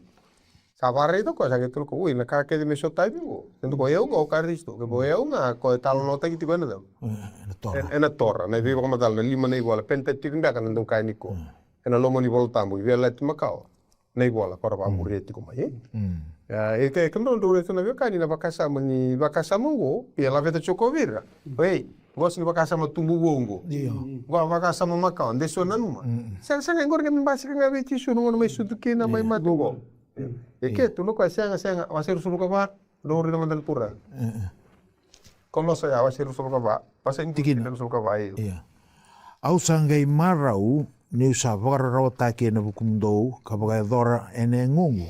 Sa vakaraica koya, sa qai tolu ko, oi, na ka kece me sotavi ko. Sa dua ko, e au ga o Karisito. Ke vo e au ga, ko e talanoataki tiko ena cau. Ena Tora. Ena, ena Tora, na veivakamacala, na lima na ivola, Pentateuch beka na dau kaya ni ko. Ena loma ni Vola Tabu, i Veiyalayalati Makawa. Na ivola, ko ra vakamuria tiko mai, e? E, e, ke, ke dodonu, dodonu na veiwekani na vakasama ni, vakasama oqo, ia laveta tiko vei ira. Ei, qo sega ni vakasama tubu vou qo. Qo vakasama makawa, de so nanuma. Sega, sega, qori ga me basika ga vei Jisu, na gauna mai sucu kina, mai mate qo. E ke tu na koya, sega, sega, wase ruasagavulu ka va, dou raica mada na turaga. Kolosa ya, wase ruasagavulu ka va, wase ni tikina ruasagavulu ka va, io. Ia. Au sa qai marau niu sa vakararawataki ena vukumudou ka vakayacora ena yagoqu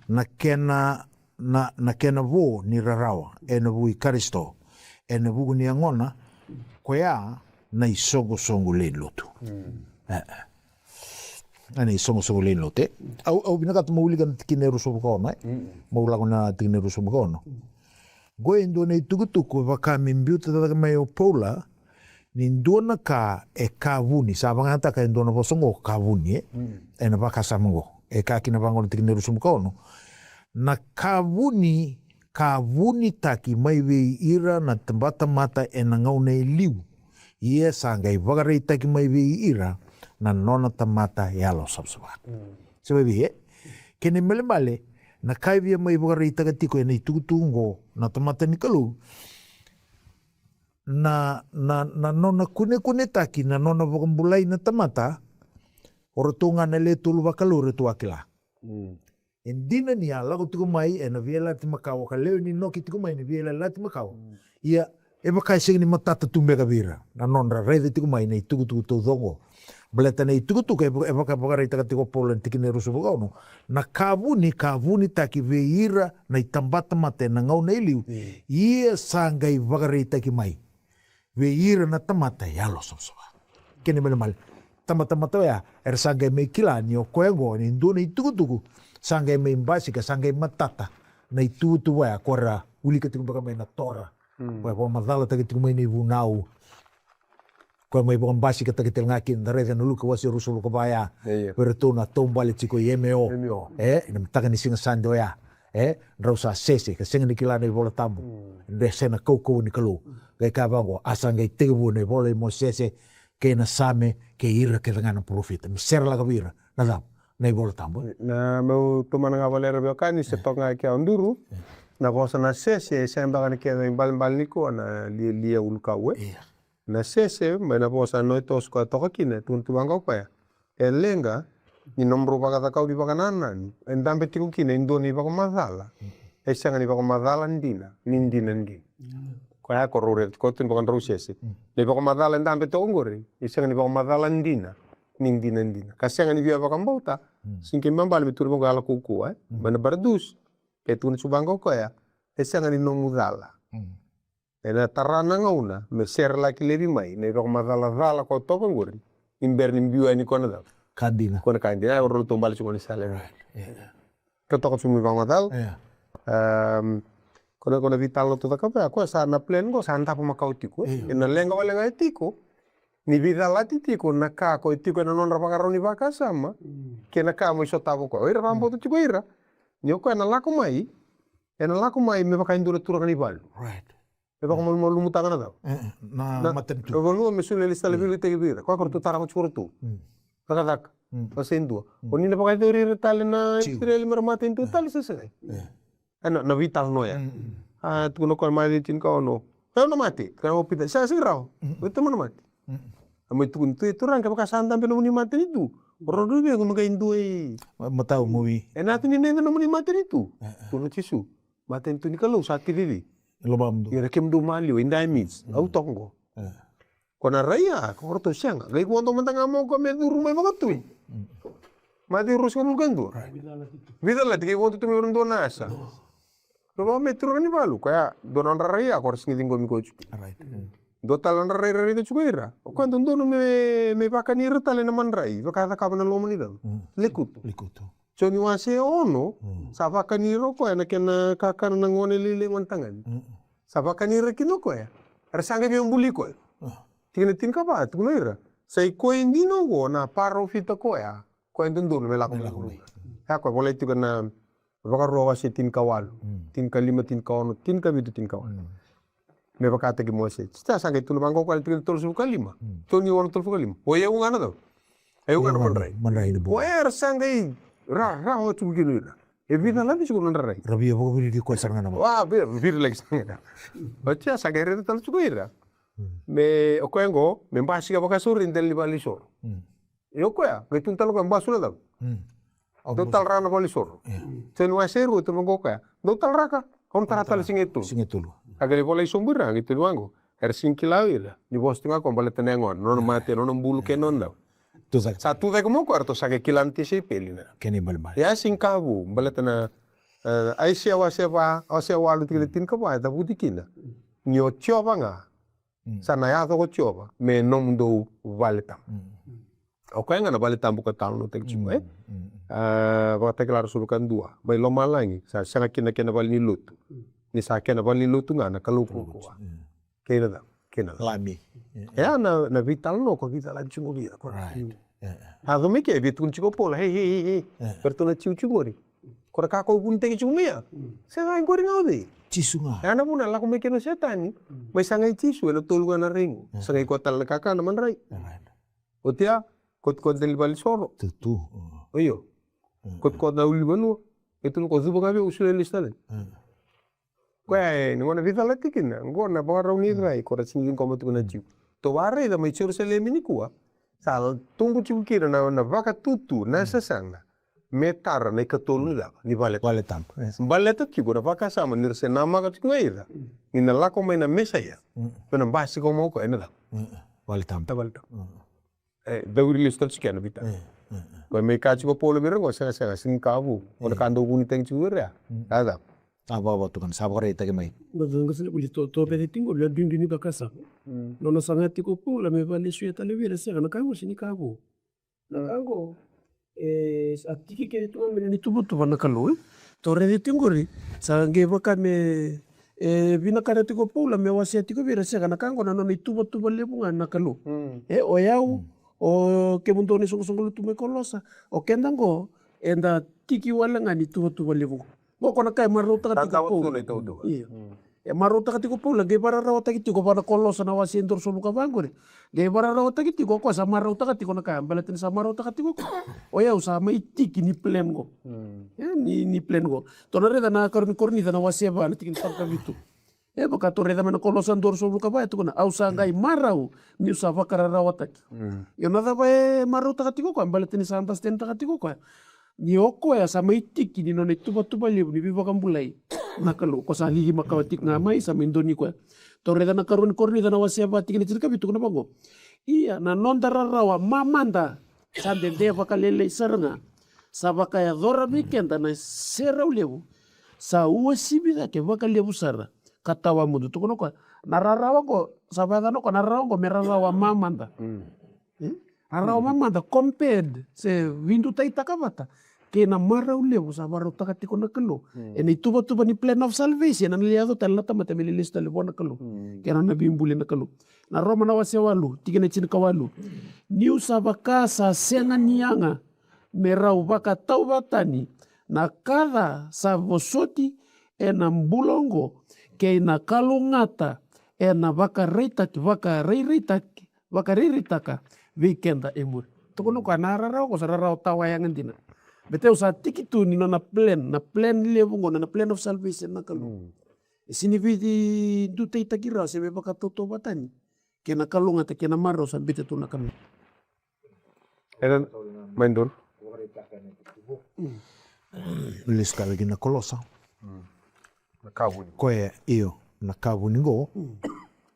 na kena, na, na kena vo ni rarawa ena vuku i Karisito, ena vuku ni yagona, koya na isoqosoqo lewe ni lotu. E, e. A, na isoqosoqo lewe ni lotu, e. Au, au vinakata mo wilika na tikina e ruasagavulu ka ono, e. Mo lako na tikina e ruasagavulu ka ono. Qo e dua na itukutuku e vaka me biuta cake mai o Paula ni dua na ka e ka vuni, sa vakayagataka e dua na vosa qo ka vuni, e. Ena vakasama qo. E kaya kina vaqo na tikina e ruasagavulu ka ono. Na ka vuni ka vunitaki mai vei ira na tabatamata ena gauna e liu. Ia sa qai vakaraitaki mai vei ira na nona tamata yalosavasava. Se vei, e? Kena ibalebale, na ka e via mai vakaraitaka tiko ena itukutuku oqo na tamata ni Kalou, na, na, na nona kunekunetaki, na nona vakabulai na tamata, o ratou ga na le tolu vakalou ratou a kila. E dina ni a lako tiko mai ena Veiyalayalati Makawa, ka lewe ni noki tiko mai ni Veiyalayalati Makawa. Ia, e vaka e sega ni matata tu beka vei ira na nodra raica tiko mai na itukutuku taucoko. Baleta na itukutuku e vaka, e vaka, vakaraitaka tiko o Paula na tikina e ruasagavulu ka ono. Na ka vuni ka vunitaki vei ira na itabatamata ena gauna e liu. Ia sa qai vakaraitaki mai vei ira na tamata yalosavasava. Kena ibalebale, tabatamata oya era sa qai mai kila ni o koya oqo ni dua na itukutuku sa qai mai basika, sa qai matata na ituvatuva oya ko ra wilika tiko beka mai na Tora. Koya vakamacalataki tiko mai na ivunau. Koya mai vakabasikataki tale ga kina, da raica na Luke wase ruasagavulu ka va ya. Vei iratou na taubale tiko i Emeo. E, ena mataka ni siga Sade oya. E, drau sa sese, ka sega ni kila na iVola Tabu. Dre se na kaukauwa ni Kalou. Qai kaya vaqo, a sa qai tekivu na ivola i Mosese, kei na Same, kei ira kece ga na parofita. Me serelaka vei ira na cava? Na iVola Tabu. Na meu tomana ga vale ira veiwekani, se toka ga ke au duru. Na vosa na sese, e sega beka ni kece ibalebale ni koya na lialia ulukau, e? Na sese, mai na vosa no e toso koya toka kina, e tukuna tu vaqo koya. E leqa ni nomudrau vakacakau ni vakanananu e dabe tiko kina e dua na ivakamacala. E sega ni vakamacala dina, ni dina dina. Koya ko rau raica tiko tu ni vakadrau sese. Na ivakamacala e dabe toka oqori e sega ni vakamacala dina, ni dina dina. Ka sega ni via vakabauta. Sega ni kena ibalebale me tukuni vaqo yalo kaukauwa, e? Mai na Baratus, e tukuna tu vaqo koya, e sega ni nomu cala. Ena tara na gauna me serelaki laivi mai na ivakamacala cala ko toka oqori, ni bera ni biu yani ko na cala. Ka dina. Ko na ka dina, e, o rau taubale tiko ni sala. Ka toka tu mai vagacala. Ko na, ko na veitalanoa tu caka vaya, ko sa na plan qo sa davo makawa tiko. Ena leqa wale ga e tiko ni veicalati tiko na ka ko e tiko ena nodra vakarau ni vakasama kei na ka mai sotava koya. O ira vakabauta tiko ira ni o koya na lako mai, ena lako mai me vaka e dua na turaga ni valu. E vakamalumalumutaka na cava? Na matanitu. E vanua me solia na sala veilikitaki vei ira. Koya ko ratou tarava tiko ratou. Cakacaka. Wase dua. O ni na vakayacori ira tale na Isireli me ra matanitu tale, se sega? Ena, na veitalanoa ya. A tukuna koya na Maciu tinikaono, o yau na mate. Tukuna o Pita, sa sega ni rawa. O iko na mate. A mai tukuna tu, e turaga, kevaka sa dabe nomuni matanitu, Rau dui vei ko me qai dua i. Matau mui. E na tu ni nai na mani matanitu. Tu na Jisu. Matanitu ni Kalou sa tiri vei. Lomamudou. Ira kemudou maliwa i dai mits. Au toko qo. Ko na rai a ko ratou sega. Qai vodo mada ga mo ko me curu mai vakatui. Maciu ruasagavulu ka dua. Vica lati qai vodo tu mai vara dua na asa. Rau vakameturu ni valu koya dua na nodra rai a ko ra sega ni ciqomi koya tiko. Dua tale nodra rai ra raica tiko ira. O koya dodonu me, me vakani ira tale na madrai vaka e cakava na loma ni cava. Lekutu. Lekutu. Joni wase ono sa vakani ira o koya na kena kakana na gone lailai gone tagane. Sa vakani ira kina o koya. Era sa qai via buli koya. Tikina tinikava tukuna ira. Sa i koya dina oqo na parofita koya. Koya dodonu me lako mai. Ya koya volai tiko na Vakarua wase tinikawalu, tinikalima, tinikaono, tinikavitu, tinikawalu. Me vakataki Mosese. Sa sa qai tukuna vaqo koya na tikina tolusagavulu ka lima. Joni ono tolusagavulu ka lima. O yau ga na cau. E yau ga na madrai. Madrai ni bua. O era sa qai ra ra o tuku kina ira. E vica lati tiko na nodra rai. Ra via vakaviriki koya sara ga na madrai. Wa vira vira laki sara ga. O tia sa qai raica tale tiko ira. Me o koya qo me basika vakasauri dela ni valenisoro. E o koya qai tukuna tale o koya basu na cau. Dou tale ra na valenisoro. Joni wase rua tukuna vaqo koya dou tale ra ka. Au na tara tale siga e tolu. Siga e tolu. A qai volai sobu ira qai tukuna vaqo. Era sega ni kila o ira ni vosa tu ga ko baleta na yagona, nona mate, nona bulu kei nona dau. Sa tu cake mo koya ratou sa qai kila na tisaipeli na kena ibalebale. Ia sega ni ka vou baleta na Aisea wase va, wase walu tikina tinikava e cavuti kina ni o Jiova ga sa na yaco ko Jiova me nomudou vale tabu. O koya ga na vale tabu ka talanoataki tiko e vakatakila ra sulu ka dua mai lomalagi sa sega kina kena vale ni lotu. Ni sa kena vale ni lotu ga na Kalou kaukaua. Kei na cava? Kei na lami. E a na veitalanoa ko veitalanoa tiko vei ira ko. A yaco mai ke via tukuna tiko o Paula, hei hei hei hei. Vei ratou na Jiu tiko qori. Ko na ka ko vunitaki tiko mai ya. Sega, e qori ga o cei? Jisu ga. E a na vuna e lako mai kina o Setani. Mai sagai Jisu ena tolu ga na rai qo. Sagai koya tale na kakana, madrai. Oti ya, koto koto dela ni valenisoro. Tutu. Io. Koto koto na ulunivanua. E tukuna ko cuva ga vei au, au solia lesu tale. Koya e ni gona veicalati kina qo na vakarau ni rai ko ra sega ni ciqoma tiko na Jiu. Tou a raica mai Jerusalemi nikua sa tubu tiko kina na, na vakatutu na sasaga me tara na ikatolu ni cava, ni vale tabu. Baleta tiko na vakasama ni ra se namaka tiko ga ira ni na lako mai na Mesaia. Ko na basika mo koya ena cava? Vale tabu. E cauri lesu tale tiko ena vita. Ko me ka tiko Paula vei ira qo, sega, sega, sega ni ka vou. Ko na ka dau vunitaki tiko vei ira ya. A cava? A vakavatukana sa vakaraitaki mai. Qo sa qo sa na vuli to to vece tiko vei a duidui ni vakasama. Nona saga tiko Paula me valesuya tale vei ira, sega, na ka qo sega ni ka vou. Na ka qo e sa tiki kece tu ga mai na ituvatuva na Kalou. Tou raica tiko qori sa qai vaka me e vinakata tiko Paula me wasea tiko vei ira, sega, na ka qo na nona ituvatuva levu ga na Kalou. E o yau, o kemudou na isoqosoqo lotu mai Kolosa, o keda qo eda tiki wale ga ni tuvatuva levu qo. Qo ko na ka e marautaka tiko Paula. Io. E marautaka tiko Paula, qai vakararawataki tiko vaka na Kolosa na wase e dua ruasagavulu ka va qori. Qai vakararawataki tiko o koya, sa marautaka tiko na ka, baleta ni sa marautaka tiko o koya. O yau sa mai tiki ni plan qo. E ni, ni plan qo. Tou na raica na Karua ni Korinica na wase va na tikina tolu ka vitu. E vaka tou raica mai na Kolosa dua ruasagavulu ka va e tukuna, au sa qai marau niu sa vakararawataki. Io, na cava e marautaka tiko o koya? Baleta ni sa understandtaka tiko o koya ni o koya sa mai tiki ni nona ituvatuva levu ni veivakabulai na Kalou. Ko sa cici makawa tiko ga mai, sa mai doni koya. Tou raica na Karua ni Korinica na wase va tikina tinikavitu, tukuna vaqo. Ia na noda rarawa mamada sa dede vakalailai sara ga, sa vakayacora vei keda na serau levu, sa uasivi cake vakalevu sara ka tawamudu. Tukuna o koya na rarawa qo sa vakayacana o koya na rarawa qo me rarawa mamada. Rarawa mamada compared se veidutaitaka vata kei na marau levu sa vakarautaka tiko na Kalou ena ituvatuva ni plan of salvation, na lai yaco tale na tamata me lai lesu tale vua na Kalou kei na nona veibuli na Kalou. Na Roma na wase walu tikina tinikawalu. Niu sa vaka sa sega ni yaga me rau vakatauvatani na ka ca sa vosoti ena bula oqo kei na kalougata ena vakaraitaki, vakarairaitaki, vakarairitaka vei keda e muri. Tukuna o koya na rarawa qo sa rarawa tawa yaga dina. Baleta au sa tiki tu ni nona plan, na plan levu qo, na plan of salvation na Kalou. E sega ni veidutaitaki rawa se veivakatautauvatani kei na kalougata kei na marau sa biuta tu na Kalou. Ena mai donu. Lesu ka vei kina Kolosa. Na ka vuni. Koya, io, na ka vuni qo.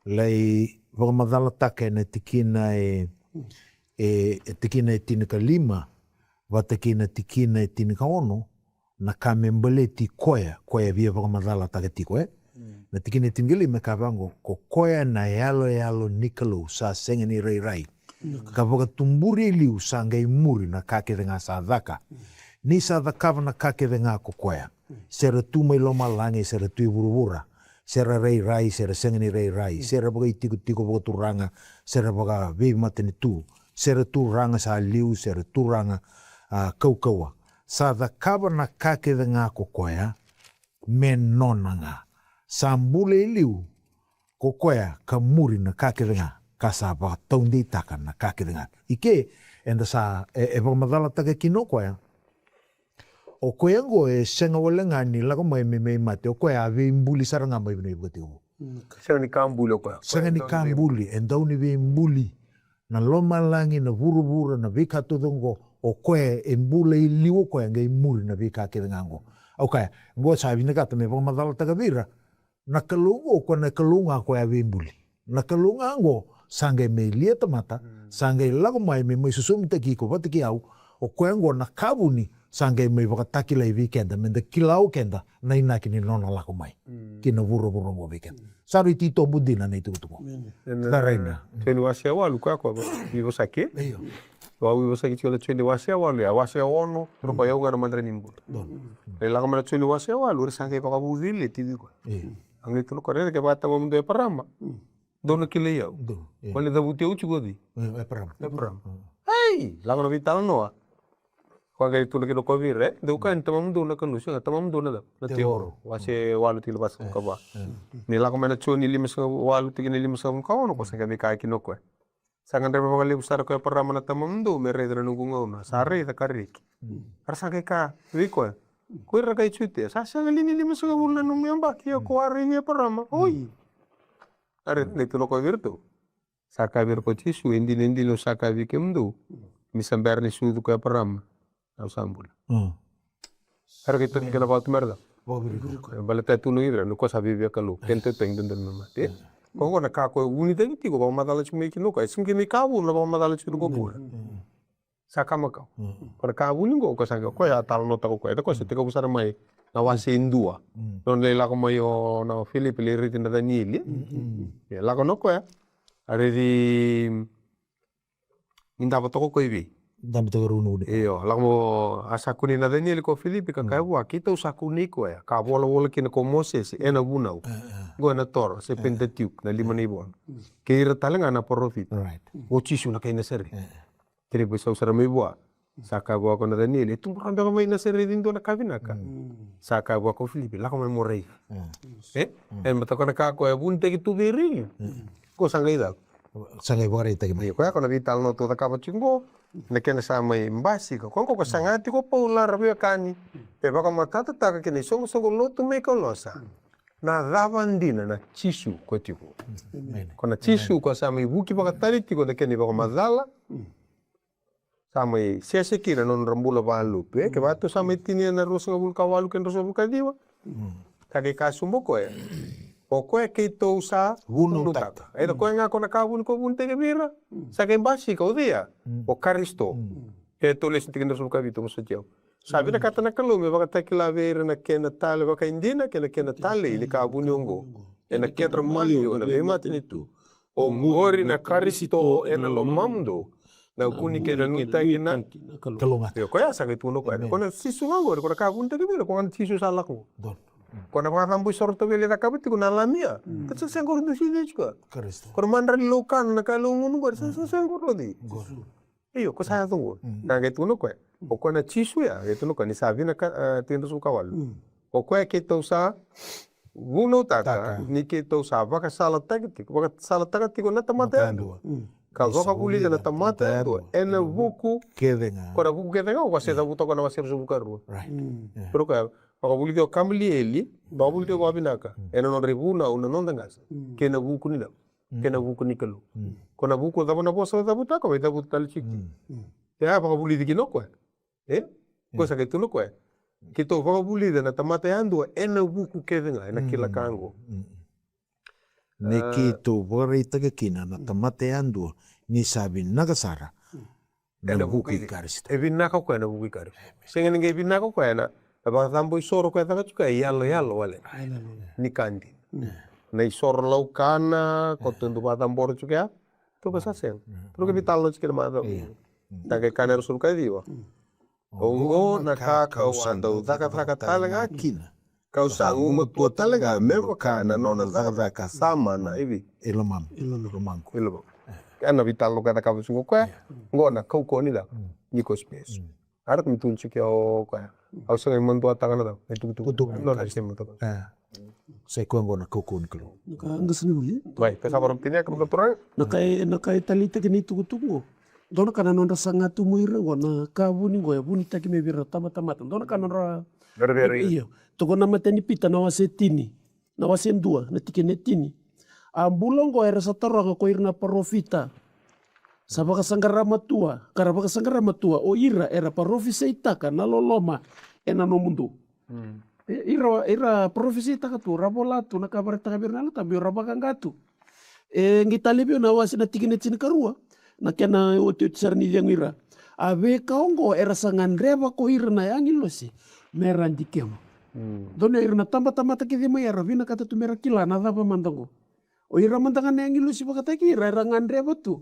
Lai vakamacalataka ena tikina e, e, e tikina e tinikalima vata kei na tikina e tinikaono, na ka me baleti koya, koya via vakamacalataka tiko, e? Na tikina e tinikalima e kaya vaqo, ko koya na yaloyalo ni Kalou sa sega ni rairai. Ka vakatuburi e liu sa qai muri na ka kece ga sa caka. Ni sa cakava na ka kece ga ko koya. Se ra tu mai lomalagi, se ra tu i vuravura. Se ra rairai, se ra sega ni rairai. Se ra vakaitikotiko vakaturaga, se ra vakaveimatanitu. Se ra turaga sa liu, se ra turaga, a, kaukauwa. Sa cakava na ka kece ga ko koya, me nona ga. Sa bula e liu ko koya ka muri na ka kece ga, ka sa vakataudeitaka na ka kece ga. I ke, eda sa, e, e vakamacalataka kina o koya. O koya oqo e sega wale ga ni lako mai me, me mate, o koya a veibuli sara ga mai vanua i vakatekivu. Sega ni ka buli o koya. Sega ni ka buli, e dau ni veibuli. Na lomalagi, na vuravura, na veika taucoko oqo, o koya e bula i liu o koya qai muri na veika kece ga oqo. Au kaya, oqo sa vinakata me vakamacalataka vei ira. Na Kalou oqo, o koya na Kalou ga koya a veibuli. Na Kalou ga oqo, sa qai mai lia tamata, sa qai lako mai me mai sosomitaki iko vata kei au, o koya oqo na ka vuni, sa qai mai vakatakilai vei keda, me da kila o keda, na inaki ni nona lako mai. Ki na vuravura oqo vei keda. Sa rui titobu dina na itukutuku. Sa raica. Joni wase e walu, koya koya, vivosaki. Io. Au vivosaki tiko na Joni wase e walu, ya wase e ono, roko yau ga na madra ni bula. E lako mai na Joni wase e walu, ori sa qai vakavucili, e tivi koya. Io. A qai tukuna koya, raica ke vakatamamudou o Eparama. Dou na kilai au. Dou, io. Koya na cavuti au tiko o cei? Io, Eparama. Eparama. Ei, lako na veitalanoa. Koya qai tukuna kina o koya vei ira, e? Dou kaya ni tamamudou na kanu, sega, tamamudou na cava? Na tevoro. Wase walu tikina vasagavulu ka va. Ni lako mai na Joni limasagavulu, walu tikina limasagavulu ka ono, ko sa qai mai kaya kina o koya. Sa gadreva vakalevu sara ko Eparama na tamamudou me raica na noqu gauna. Sa raica ka reki. Era sa qai kaya vei koya, ko ira na kai Jutia, sa sega li ni limasagavulu na nomu yabaki, ia ko a raici Eparama? Oi. A raica, qai tukuna o koya vei iratou. Sa kaya vei ira ko Jisu, e dina, e dina, au sa kaya vei kemudou, ni sa bera ni sucu ko Eparama, au sa bula. Era qai toki kina vatu mera ca. Baleta e tukuna vei ira ni koya sa viavia Kalou, kena itotogi dodonu me mate. Ko qo na ka ko e vunitaki tiko, vakamacala tiko mai kina o koya. E sega ni ka vuni na vakamacala tiko na ko bula. Sa ka makawa. Ko na ka vuni qo, ko sa qai, ko ya talanoataka o koya. Eda ko sa tekivu sara mai na wase e dua. Nona lai lako mai o na Filipi lai raici na Danieli. Ia lako na koya. A raici ni dava toka o koya i vei. Dava toka rau na uni. Io, lako mo a sa kunei na Danieli ko Filipi ka kaya vua, keitou sa kunei koya. Ka volavola kina ko Mosese, ena vunau. Qo ena Tora, se Pentateuch, na lima na ivola. Kei ira tale ga na parofita. O Jisu na kai Nasareci. Kerekere, sau sara mai vua. Sa kaya vua ko Natanieli, e tu beka mai Nasareci e dua na ka vinaka? Sa kaya vua ko Filipi, lako mai mo raica. E? E mataka na ka ko e vunitaki tu vei ira. Ko sa qai cava? Sa qai vakaraitaki mai. Ko ya ko na veitalanoa tou cakava tiko qo. Na kena sa mai basika. Ko qo ko saga tiko Paula, ra veiwekani. E vakamatatataka kina isoqosoqo lotu mai Kolosa. Na cava dina na Jisu ko tiko. Ko na Jisu ko sa mai vuki vakatale tiko na kena ivakamacala. Sa mai sese kina na nodra bula valotu, e, kevaka tou sa mai tinia na ruasagavulu ka walu kei na ruasagavulu ka ciwa. Sa qai kasuba o koya, o koya keitou sa vunautaka. Eda koya ga ko na ka vuni ko vunitaki vei ira. Sa qai basika o cei ya? O Karisito. E tou lesu tiki na ruasagavulu ka vitu, vosoti au. Sa vinakata na Kalou me vakatakila vei ira na kena tale vakaidina kei na kena talei ni ka vuni oqo ena kedra maliwa na veimatanitu. Oqori na Karisito ena lomamudou, na vuni kei na nuitaki na Kalou ga. Io, koya sa qai tukuna o koya. Ko na Jisu ga oqori, ko na ka vunitaki vei ira, ko ga na Jisu sa lako. Ko na vakacabo isoro tauvi e lai cakava tiko na Lamia. Ka sa sega qori dusi vei tiko. Ko na madra ni laukana na ka e laugunu qori, sa sega qori dusi. Io, ko sa yaco qo. Na qai tukuna o koya. O koya na Jisu ya, qai tukuna o koya ni sa vinaka, e, tiki na ruasagavulu ka walu. O koya keitou sa vunautaka, ni keitou sa vakasalataki tiko, vakasalataka tiko na tamata yadua. Ka vakavulica na tamata yadua ena vuku kece ga. Ko na vuku kece ga, o koya se cavuta o koya na wase ruasagavulu ka rua. Pero o koya vakavulici o Kamalieli, vakavulici o vakavinaka ena nodra ivunau na noda qase. Kei na vuku ni cava? Kei na vuku ni Kalou. Ko na vuku cava na vosa o cavuta, ko vei cavuta tale tiko. Ia, vakavulici kina o koya. E? Ko sa kai tu na koya. Keitou vakavulica na tamata yadua ena vuku kece ga, ena kila ka qo. Ni keitou vakaraitaka kina na tamata yadua ni sa vinaka sara na vuku i Karisito. E vinaka o koya na vuku i Karisito. Sega ni qai vinaka o koya na, na vakacabo isoro koya caka tu koya, yalo, yalo wale. Ni ka dina. Na isoro laukana, ko tu du vakacabora tu koya. Toka sa sega. Toka vitalanoa tu kina macawa. Sa qai kana era sulu ka ciwa. Oqo na ka kau sa dau cakacaka tale ga kina. Kau sa gumatua tale ga me vaka na nona cakacaka sa mana ivi. I lomaqu. I lomaqu. Ena vitalanoa ka cakava suga koya. Oqo na kaukauwa ni cava? Ni kosipeli. Ara ka mi tukuni tiko o koya. Au sa qai maduataka na cava? Na itukutuku. Nona sema toka. Sa i koya oqo na kaukauwa ni Kalou. Na ka qasi ni vuli. Mai, ka sa vara tini ka vaka turaga. Na ka e, na ka e taleitaki na itukutuku oqo. Dua na ka na nodra saga tu mo ira oqo, na ka vuni oqo, e vunitaki mai vei ira na tabatamata. Dua na ka nodra. Nodra vei ira. Io. Toko na matai ni Pita na wase tini. Na wase dua, na tikina e tini. A bula oqo era sa taroga ko ira na parofita. Sa vakasaqara matua, ka ra vakasaqara matua, o ira era parofisaitaka na loloma ena nomudou. E, ira, ira parofisaitaka tu, ra vola tu, na ka vakaraitaka vei ira na Yalo Tabu, ira vakaqa tu. E qai tale vei au na wase na tikina e tinikarua, na kena iotioti sara ni cegu ira. A veika oqo era sa gadreva ko ira na agilosi, me ra dikeva. Donu ira na tabatamata kece mai era vinakata tu me ra kila na cava mada oqo. O ira mada ga na agilosi vakataki ira, era gadreva tu.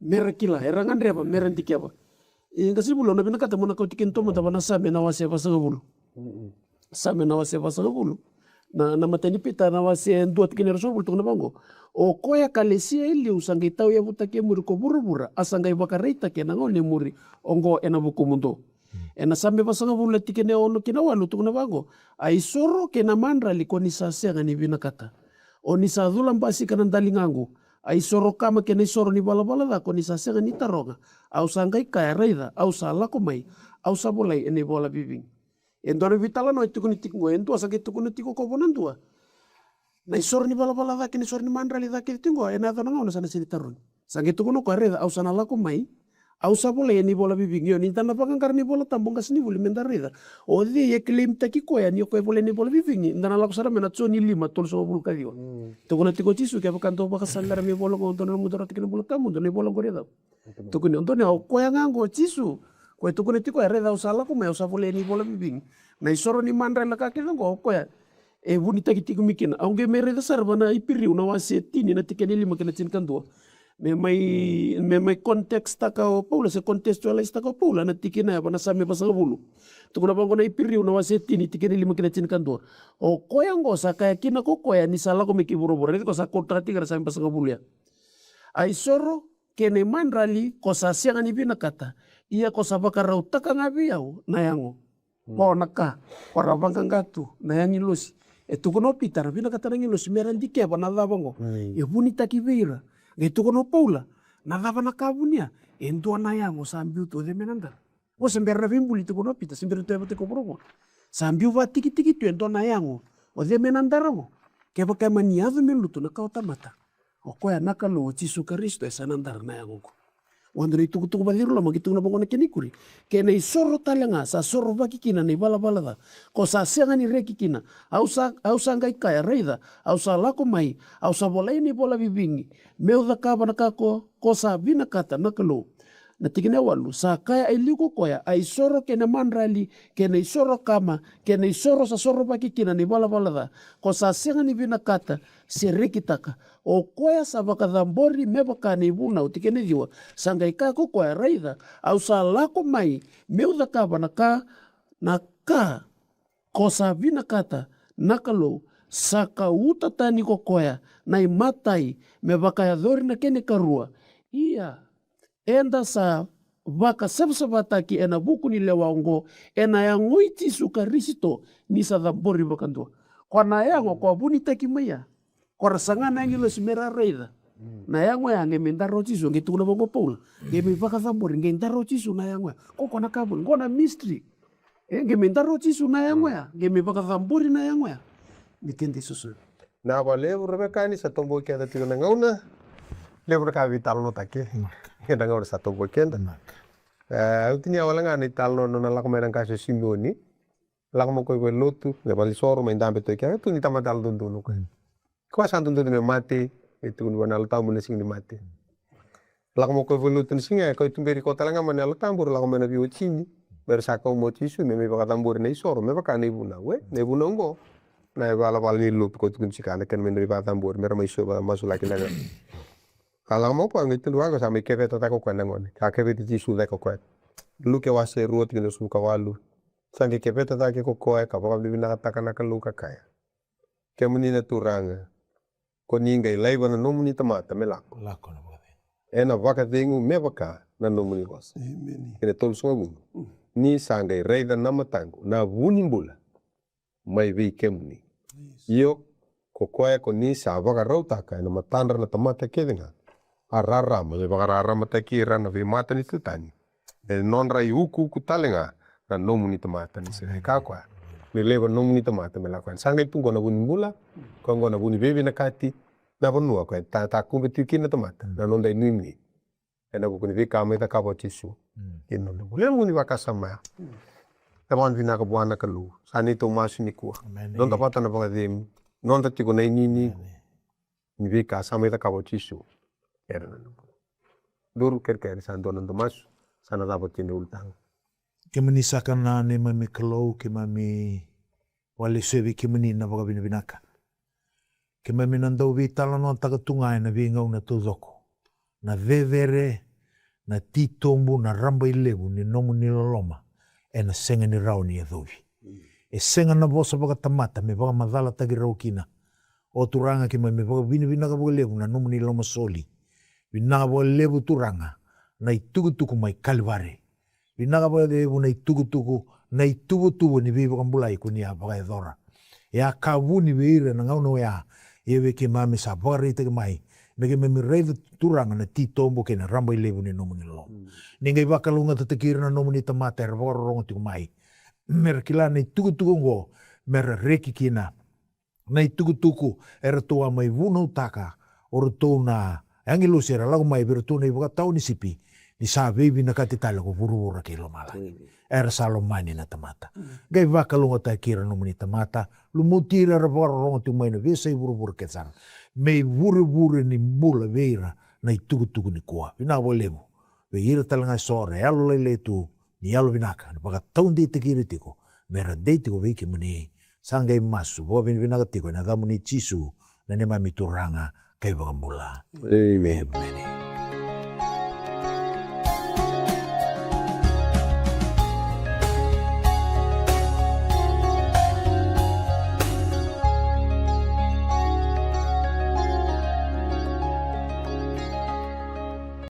Me ra kila, era gadreva, me ra dikeva. E qasi ni vuli, au na vinakata mo na kauti kina taumada va na Same na wase vasagavulu. Same na wase vasagavulu. Na, na matai ni Pita na wase dua tikina e ruasagavulu, tukuna vaqo. O koya ka lesia e liu sa qai tauyavutaki e muri ko vuravura, a sa qai vakaraitaki ena gauna e muri, oqo ena vukumudou. Ena Same vasagavulu na tikina e ono kina walu, tukuna vaqo. A isoro kei na madrali ko ni sa sega ni vinakata. O ni sa cula basika na daligaqu. A isoro kama kei na isoro ni valavala ca ko ni sa sega ni taroga. Au sa qai kaya, raica, au sa lako mai, au sa volai ena ivola vivigi. E dua na vitalanoa e tukuni tiko qo, e dua sa qai tukuna tiko ko vo na dua. Na isoro ni valavala ca kei na isoro ni madrali ca kece tiko qo, ena yaco na gauna sa na sega ni tarogi. Sa qai tukuna o koya, raica, au sa na lako mai, au sa volai ena ivola vivigi. Io, ni da na vaqaqara na iVola Tabu qasi ni vuli me da raica. O cei e claim-taki koya ni o koya e volai ena ivola vivigi, da na lako sara mai na Joni lima, tolusagavulu ka ciwa. Tukuna tiko o Jisu, kevaka dou vakasaledra mai ivola oqo, dou na nomudrau tiko na bula tawamudu, na ivola oqori e cava? Tukuni, o donu o koya ga oqo o Jisu. Koya e tukuna tiko, e raica au sa lako mai, au sa volai ena ivola vivigi. Na isoro ni madrali na ka kece oqo, o koya e vunitaki tiko mai kina. Au qai mai raica sara va na Iperiu na wase tini na tikina e lima kei na tinikadua. Me mai, me mai context-taka o Paula, se contextualize-taka o Paula na tikina ya va na Same vasagavulu. Tukuna vaqo na Iperiu na wase tini tikina e lima kei na tinikadua. O koya oqo sa kaya kina ko koya ni sa lako mai ki vuravura. Raica ko sa quote-taka tiko na Same vasagavulu ya. A isoro kei na imadrali ko sa sega ni vinakata, ia ko sa vakarautaka ga vei au na yago. Ko na ka, ko ra vaqaqa tu na agilosi. E tukuna o Pita ra vinakata na agilosi me ra dikeva na cava oqo. E vunitaki vei ira. Qai tukuna o Paula, na cava na ka vunia? E dua na yago sa biu tu, o cei me na dara? Qo se bera na veibuli, tukuna o Pita, se bera tu e vata ko vuravura. Sa biu vatikitiki tu e dua na yago. O cei me na dara qo? Kevaka e mani yaco me lutu na kawa tamata, o koya na Kalou, o Jisu Karisito, e sa na dara na yago qo. Ua dua na itukutuku vakaciriloma qai tukuna vaqo na kena ikuri. Kei na isoro tale ga sa sorovaki kina na ivalavala ca, ko sa sega ni reki kina. Au sa, au sa qai kaya, raica, au sa lako mai, au sa volai ena ivola vivigi, meu cakava na ka ko, ko sa vinakata na Kalou. Na tikina e walu, sa kaya e liu ko koya, a isoro kei na madrali, kei na isoro kama, kei na isoro sa sorovaki kina na ivalavala ca, ko sa sega ni vinakata se rekitaka. O koya sa vakacabori me vaka na ivunau. Tikina e ciwa, sa qai kaya ko koya, raica, au sa lako mai meu cakava na ka, na ka ko sa vinakata na Kalou. Sa kauta tani ko koya na imatai me vakayacori na kena ikarua. Ia, eda sa vakasavasavataki ena vuku ni lewa oqo, ena yago i Jisu Karisito, ni sa cabori vakadua. Ko na yago ko a vunitaki mai ya, ko ra saga na agilosi me ra raica. Na yago ya qai mai dara o Jisu, qai tukuna vaqo o Paula, qai mai vakacabori, qai dara o Jisu na yago ya. Ko, ko na ka vuni, qo na mystery. E qai mai dara o Jisu na yago ya, qai mai vakacabori na yago ya. Me keda isosovi. Na vakalevu ra vekani, sa tobo keda tiko na gauna. Levu na ka veitalanoataki. Keda gauna sa tobo keda. E, au tinia wale ga na italanoa na lako mai na qase o Simioni. Lako mai o koya i valenilotu, mai valenisoro, mai dabe tu i kea, tu ni tamata yalododonu o koya. Koya sa dodonu me mate, e tukuni vua na Yalo Tabu ni sega ni mate. Lako mai o koya i valenilotu ni siga, e koya e tuberi koya tale ga mai na Yalo Tabu, ra lako mai na veiwatini. Me ra sa kau mai o Jisu, me mai vakacabori na isoro, me vaka na ivunau, e? Na ivunau oqo, na ivalavala ni lotu koya tukuni tiko na kena mai na veivakacabori, me ra mai so, masulaki na gone. Ka lako mai o koya, qai tukuni vaqo, sa mai keveta cake o koya na gone. Sa keveti Jisu cake o koya. Luke wase rua tikina ruasagavulu ka walu. Sa qai keveta cake ko koya, ka vakavinavinakataka na Kalou ka kaya. Kemuni na Turaga, ko ni qai laiva na nomuni tamata me lako. Lako na vakacegu. Ena vakacegu me vaka na nomuni vosa. Emeni. Kena tolusagavulu. Ni sa qai raica na mataqu na vu ni bula mai vei kemuni. Io, ko koya ko ni sa vakarautaka ena matadra na tamata kece ga. A rarama, me vakararamataki ira na veimata ni Setani. E nodra iukuuku tale ga na nomuni tamata ni Isireli. Ka koya ni laiva nomuni tamata me lako yani. Sa qai tu qo na vu ni bula, koya qo na vu ni veivinakati, na vanua koya e ta, takube tiko kina na tamata, na noda inuinui. Ena vuku ni veika mai cakava o Jisu. Kina noda bula. Ena vuku ni vakasama ya. E vakavinaka vua na Kalou. Sa neitou masu nikua. Emeni. Noda vata na vakacegu. Noda tiko na inuinui. Emeni. Ni veika sa mai cakava o Jisu. Era na noda bula. Duru kerekere sa dua na noda masu. Sa na cava kina ulutaga. Kemuni saka na neimami Kalou, keimami vakalesuya vei kemuni na vakavinavinaka. Keimami na dau veitalanoataka tu ga ena veigauna taucoko na cecere, na titobu, na rabailevu ni nomuni loloma ena sega ni rawa ni yacovi. E sega na vosa vakatamata me vakamacalataki rawa kina. O Turaga, keimami vakavinavinaka vakalevu na nomuni lomasoli. Vinaka vakalevu Turaga na itukutuku mai Kalivari. Vinaka vakalevu na itukutuku, na ituvatuva ni veivakabulai ko ni a vakayacora. E a ka vuni vei ira na gauna oya, ia vei keimami sa vakaraitaki mai me keimami raica Turaga na titobu kei na rabailevu ni nomuni loloma. Ni qai vakalougatataki ira na nomuni tamata era vakarorogo tiko mai. Me ra kila na itukutuku oqo, me ra reki kina. Na itukutuku eratou a mai vunautaka o ratou na agilosi era lako mai vei iratou na ivakatawa ni sipi, ni sa veivinakati tale ko vuravura kei lomalagi. Era sa lomani na tamata. Qai vakalougatataki ira na nomuni tamata, lumuti ira era vakarorogo tiko mai na veiyasai vuravura kece sara, me ivurevure ni bula vei ira na itukutuku nikua. Vinaka vakalevu vei ira tale ga eso era yalolailai tu, ni yalovinaka, ni vakataudeitaki ira tiko me ra dei tiko vei kemuni. Sa qai masu vakavinavinaka tiko ena yacamuni Jisu, na neimami Turaga ka iVakabula. Emeni. Emeni.